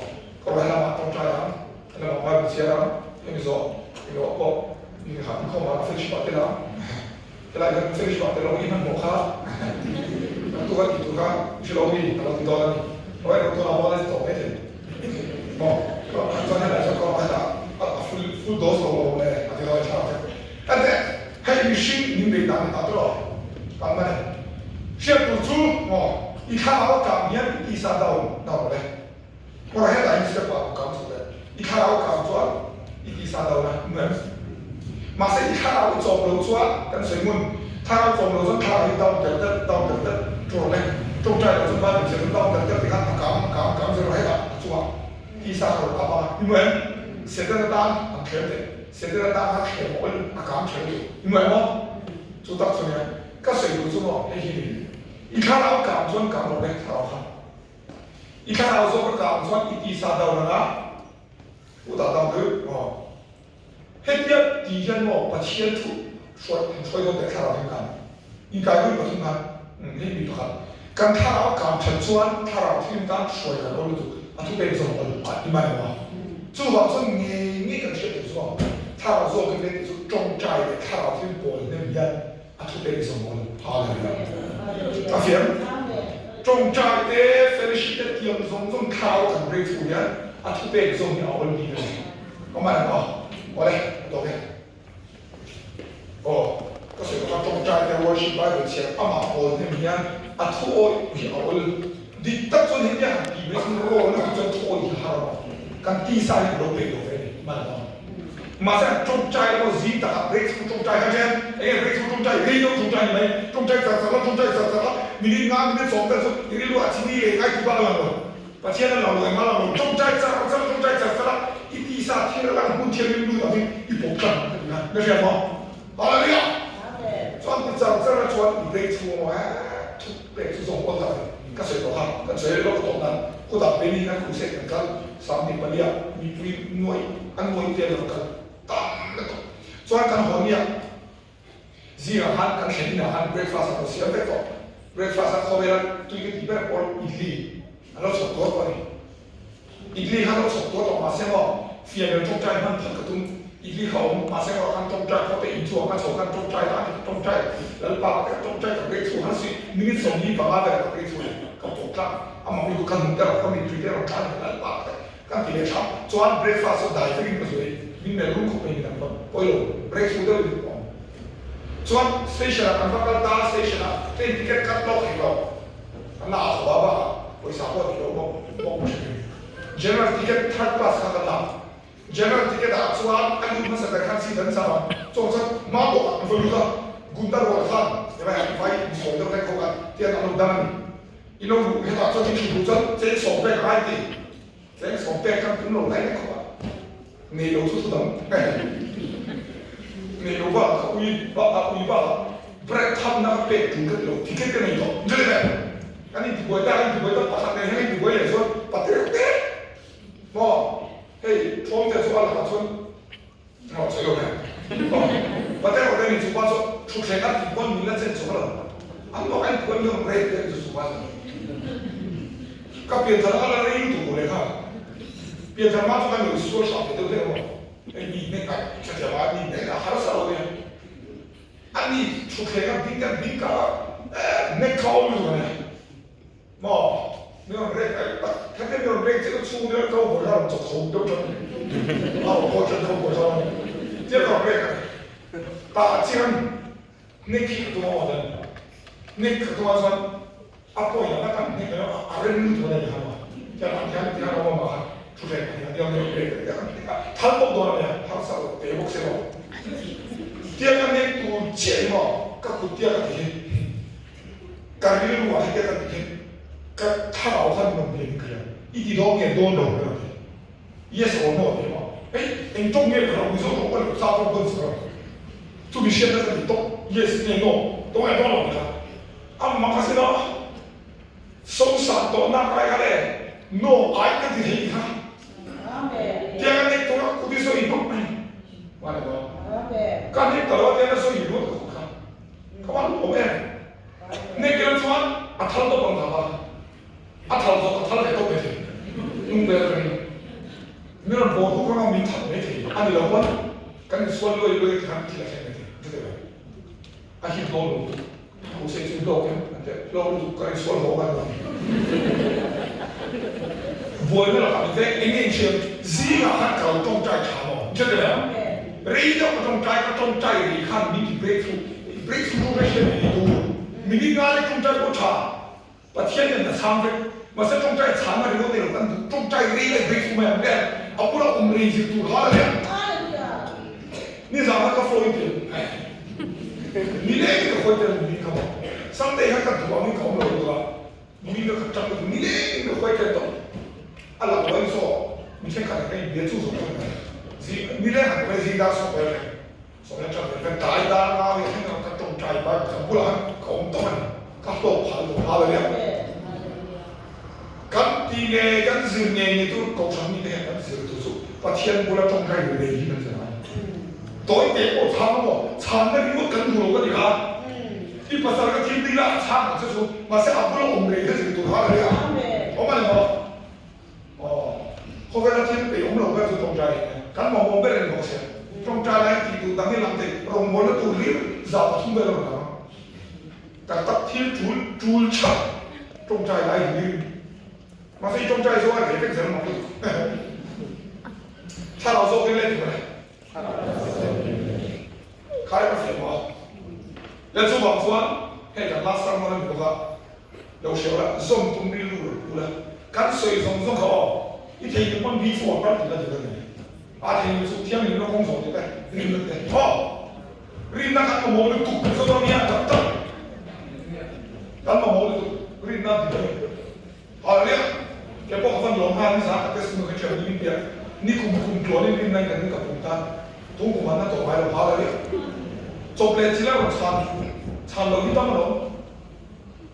ka rawn lamah tawngtai ang, lamah Bible chhiar ang, hemi zawh englo pawh mi kha inkhawm ah fellowship ah tel ang, helai hian fellowship ah tel lo i hmanhmawh kha kan tu kan tih tur kha i hre lo mi ka lo ti dawn a ni, rawh erawh tunah pawh a la ti tawh maithei maw, chuan helai chuan ka rawn hetah a full full dose lo awm e a ti dawn a tha ente hei mihring min bei dan ni ta tawh kan man e. Hriat tur chu maw i thlarau a kang hian i tisa down down le. Kawr hetah hian step ah ka kang chho le. I thlarau a kang chuan i tisa down a nuam. Mahse i thlarau i chawm lo chuan kan sawi ngun thlarau chawm lo chuan thlarau hi down tel tel down tel tel ṭawr le. Ṭawngṭai lo chuan Bible ziah chuan down tel tel tikhan a kang a kang a kang zero hetah a chungah tisa ka rawn up ang a i nuam. Satan atan an thlem teh. Setana tan kha thlem a awl a kang tha lutuk. I hmu em aw? Chu tak chu nia ka sawi duh chu maw hei hi ni. I thlarau kang chuan kang lo vek thlarau kha. I thlarau zawk a kang chuan i tisa do rang a u dah dang deuh maw? Hetia ti hian maw Pathian thu hruai han hruai dawn teh thlarau hi kan inkai lut pathum khan hei mi pakhat kan thlarau a kang that chuan thlarau thim tan hruai kan awl lutuk a thu pek zawng awl a i mai maw? Chuvang chuan ngei ngei kan hriat tur chu maw thlarau zawk in leh ti chu tawngtai leh thlarau thim pawl hnem hian a thu pek zawng awl Hallelujah a fiam tawngtai te fellowship te tiang zawng zawng thlarau kan breakthrough hian a thu pek zawng hi a awl bik a ni. Ka man ang aw. Awle, a tawk e. Aw, ka sawi tawh kha tawngtai te worship Bible chhiar amah awl hnem hian a thu awih hi a awl. Dik tak chuan heti a han ti mai chuan rawl lutuk chuan thu awih hi a har a, kan tisa hi a lo peih lo ve a ni. Man ang aw. Mahse an tawngtai emaw zing takah breakthrough tawngtai kha chen eng nge breakthrough tawngtai rei deuh tawngtai ni mai, tawngtai char char la, tawngtai char char la, minute nga minute sawm vel chu i rilru a chini leh ngai tih bak a lang lo. Pathian a lo lo engmah lo lo tawngtai char char tawngtai char char a, i tisa thil a lang hmun thianghlim lut angin i pawp tlang ang ka ti kha na hria maw? Hallelujah! Chuan ti char char a chuan i bei chhung emaw he thu pek chu zawng pawl tak a ni. Ka sawi tawh kha, kan sawi leh lawk tawh nan khutah Benny hian crusade kan kal 24 ah mipui nuai a nuai te an rawn kal tam lutuk. Chuan kan haw nia Zingah khan kan thlen inah khan breakfast an lo siam vek tawh. Breakfast a khawvela tui ka tih ber pawl idli an lo chhawp tuar tawh a ni. Idli kha an lo chhawp tuar tawh mahse maw fian leh tawngtai hman phawt ka tum. Idli kha awm mahse maw khan tawngtai phawt te inchhuak a chho khan tawngtai ta a ni. Tawngtai Lalpa ka teh tawngtai ka breakthrough han si minute 45 velah ka breakthrough leh ka pawt tlang. Amah lutuk kha nung te erawh ka mittui te erawh tlan leh Lalpa ka teh. Kan ti leh tha. Chuan breakfast chu dai vekin ka zuai. Min melh rum khawp mai midang pawn pawi lo. Breakthrough deuh in awm. Chuan station ah kan va kal ta a, station ah train ticket cut lawk thei lo. Kan la a haw a bakah pawisa pawh tih loh bawk bawk ka hre thei. General ticket third class kha kan la. General ticket ah chuan a lut hmasa ber khan seat an cham a. Chuang chuan hma bawk ah an va lut a. Gunda rual khan emae an vai insawi deuh hlek ho khan tiang an lo dang a ni. I lo luh hetah chuan i thu duh chuan cheng sawm pek a ngai ti. Cheng sawm pek khan tum lo lai lek khawp a, nei lo chu thu dang nei lo bak ka ui bak a ui bak a bread tham na ka pek tul ka ti lo ticket ka nei tawh ni le kan in tibuai ta kan in tibuai ta pakhat nen hian kan in tibuai leh chuan patel te maw hei thawm te chu a lakah chuan Aw sawi lo ve. Aw patel awm em chupa chu thutthleng a tih pawn min la chen chawk lo. An mah ka inpuan hian rei te chu chupa chu. Ka pianthar a la rei lutuk lo lehkha. Pianthar hma chu kan lo sual hrah ve deuh hlek maw. Hei mi hnek a tha thiam a mi hnek a harsa lo nia. Ani thutthleng a ding kan ding kar a hnek kha awm lutuk ania. Maw? Mi rawn rek ai tak kha te mi rawn rek chiah chhung vel kau bawi kha rawn chawk tho deuh tan a ni. A rawn haw tan kau bawi kha a ni. Tia ka rawn rek a ni. Tah chian hnek hi ka tum a aw dan. Hnek ka tum ah chuan a point ah tak an hnek a a rem lutuk a ni kha maw. Tiang ang hian tiang ram awm ah khan thu hleng a ni a tiang mi rawn rek a ni a kan hnek a thal bawk dawn a nia harsa lo te bawk se maw. Tiang ka hnek tur chiah hi maw ka kut tia ka ti hi. Ka rilru ah hetia ka ti hian ka thlarau khan nuam hian ka hria. I ti dawn nge dawn lo ka ti. Yes or no ti maw? Hei eng tawng nge ka hlauh Mizo tawng ka lo sa tawng pawn si lo. Chumi hriatna ka ti tawp yes nge no tawng nge dawn lo ti kha. A mak a sin a sosan tawh nak lai kha le no ai ka ti thei ti kha. Tiang a nek tur a kut i sawi hmak mai. Ka nek ta lo a tiang a sawi lut ka kut kha. Ka van awm em? Nekel chuan a thal tawp ang kha a thal zawk a thal leh tawp mai thei. Hnung vel atangin mi rawn bawr huk anga min that mai thei a ni lo pawn kan insual luai luai khan thil a thleng mai thei. Chutih lai a him dawn lo lutuk. Hussein chu hlawk em an tia hlawk lutuk kan insual haw ngai lo. Buaina lakah min veng eng nge inhriam zingah khan ka lo tawngtai tha maw? Chutih lai rei deuh ka tawngtai ka tawngtai rih khan min ti breakthrough Breakthrough rawng hriat ni tur minute nga leh tawngtai pawh tha Pathian nen a chhang vek. Mahse tawngtai chhang a ringawt nei lo kan duh tawngtai rei lai breakthrough mai ang vel a bula awm rei zir tur Hallelujah Nizan kha ka phone tel ni leng ka khawi tel ni kha maw Sunday kha ka duh angin ka awm lo lutuk a ni ka khat tang lutuk ni leng ka khawi tel tawh a lang lo in saw mi thenkhat in ka inbia chu zawng zawng mai. Zing nileng han tumai zing dar sawm vel reng sawm leh ṭan vel vel tlai dar nga vel thleng erawh ka ṭawngṭai Bible ka bulah khan ka awm tawp a ni. Ka hlawk phah lutuk nghal a nia. Kan ti nge kan zir nge nge tur Kohhran mite hian kan zir tur chu Pathian bula ṭawngṭai ru nei hi kan zir ngai. Tawi te pawh chhang emaw chhanna ringawt kan duh lo ka ti kha. I pasal ka thil dil a a chhang ang che chu mahse a bula awm rei kha zir tur kha a nia. Awm a ni maw? Aw, khawvela thil peih awm lo ber chu ṭawngṭai a ni. Kan mamawh ber a ni bawk sia. Ṭawngṭai lai tih duh dang hi lang thei rawngbawlna tur hlir 300 vel a rawn lang a. Tak tak thil ṭul ṭul chhap ṭawngṭai lai hlir. Mahse i ṭawngṭai zawng a reh vek zel mak lutuk. Thlarau zawk in let mawle. Khai ka fiah mawh a. Le chuvang chuan hei kan last sermon a ni bawk a, lo hria ula, zawm tum rilru rawn pu la, kan sawi zawng zawng kha aw, i thei duh pawn before par tih la dik a ni. A thei duh chu thianghlimna kawng zawh tih te, rinna te, aw, rinna kan mamawh lutuk Mizoram hian tak tak kan mamawh lutuk rinna dik a ni. Hallelujah! Kei pawh ka van lawm nghal nizan ka testimony ka thiam ni piah ni kum kum tluan in rinna in kan in ka pum tan tung kum an na tawh ngai lo Hallelujah! Chawp leh thil a rawn chhan chhan lo hi tam alawm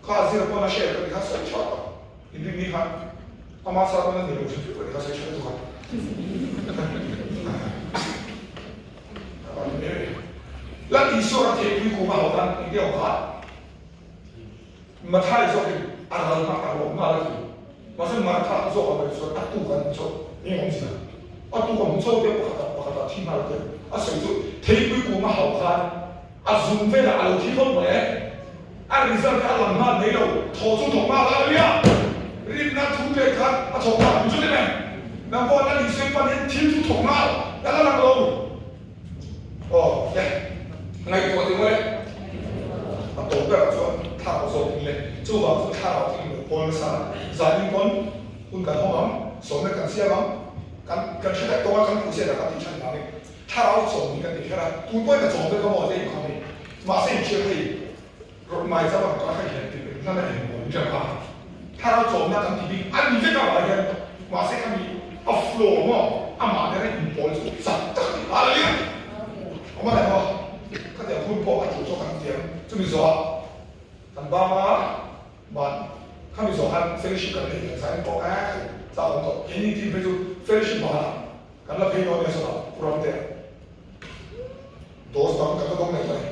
kha zir pawn a share ka ti kha sawi tha tak in rin ni khan ama sa pawn a ni lo hrim hrim ka ti kha sawi tha lutuk a Lal Isua kan theihpui kum a ho tan engti awm kha? Mathai zawkin a ral hma a rawh nghal a ti. Mahse Martha zawk a ngaih chuan a tuk an chaw eng awm zia. A tuk a hmu chaw te pakhat ah pakhat ah thi nghal a ti. A sawi chu theipui kung a hauh khan a zum velah a lo thi phawt mai e. A result kha a lang nghal mai lo. Thaw chu thawk nghal a nia. Rinna thu pek khan a thawk nghal ang chu ti mai. Nang pawh Lal Isua pan hian thil chu thawk nghal la la lang lo. Aw le, ngaihtuah deuh le. A tawp berah chuan thlarau zawk in le. Chuvang chu thlarau thil lo pawl nasa zanin pawn hun kan hawng ang, sawmna kan siam ang, kan kan hre vek tawng a, kan hmuhsiat ah kan tih than vangin thlarau chawm hi kan ti kher a, tun pawhin ka chawm vek a maw tia inkhawm hi. Mahse inhriat hei rawt mai chauh ang ka hre hian tih hlan a eng maw inhriat kha. Thlarau chawmna kan ti bik a ni vek avang hian mahse khami a flow maw amah nena inpawl chu chak tak a ni. Hallelujah! Awm a leh maw? Khatiang hun pawh a tul chu kan tiam. Chumi zawhah kan bang a, ban khami zawh khan fellowship kan nei kan zai pawh eh chak awm tawh. Keini team phei chu fellowship banah kan la phei dawn nia sawtah Pu Ramtea dose dang kan la dawng leh ta ni.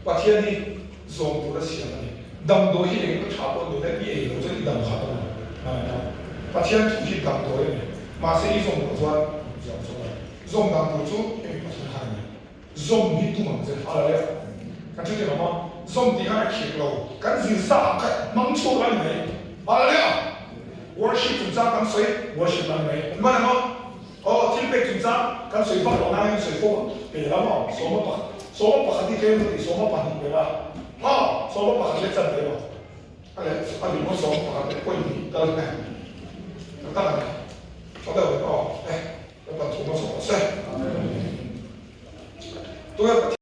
Pathian hi zawm tur a siam a ni. Damdawi hi eng tha pawh ni la i ei loh chuan i dam khat a ni. Pathian thu hi damdawi a ni. Mahse i zawm loh chuan zawm zawm a ni. Zawm dan tur chu hemi Pathian khan a ni. Zawm hi tum ang che a la leh. Kan hre thiam ang a, zawm tih khan a khirh lo. Kan zir sa ang kha hmang chhuak a ni mai. A la leh a. Worship chungchang kan sawi, worship a ni mai. Hman ang a. Aw, thil pek chungchang kan sawi vak lo nangin sawi fo ang. Pe lam aw, 11 pakhat hi tlem luti 12 pe la. Aw, 11 leh chan ve maw? A leh a nih maw 11 leh point hnih tal nge? Ka tak a ni. Tha deuh in aw, eh, ka pan thum a chhuah se. Tunge Pathian.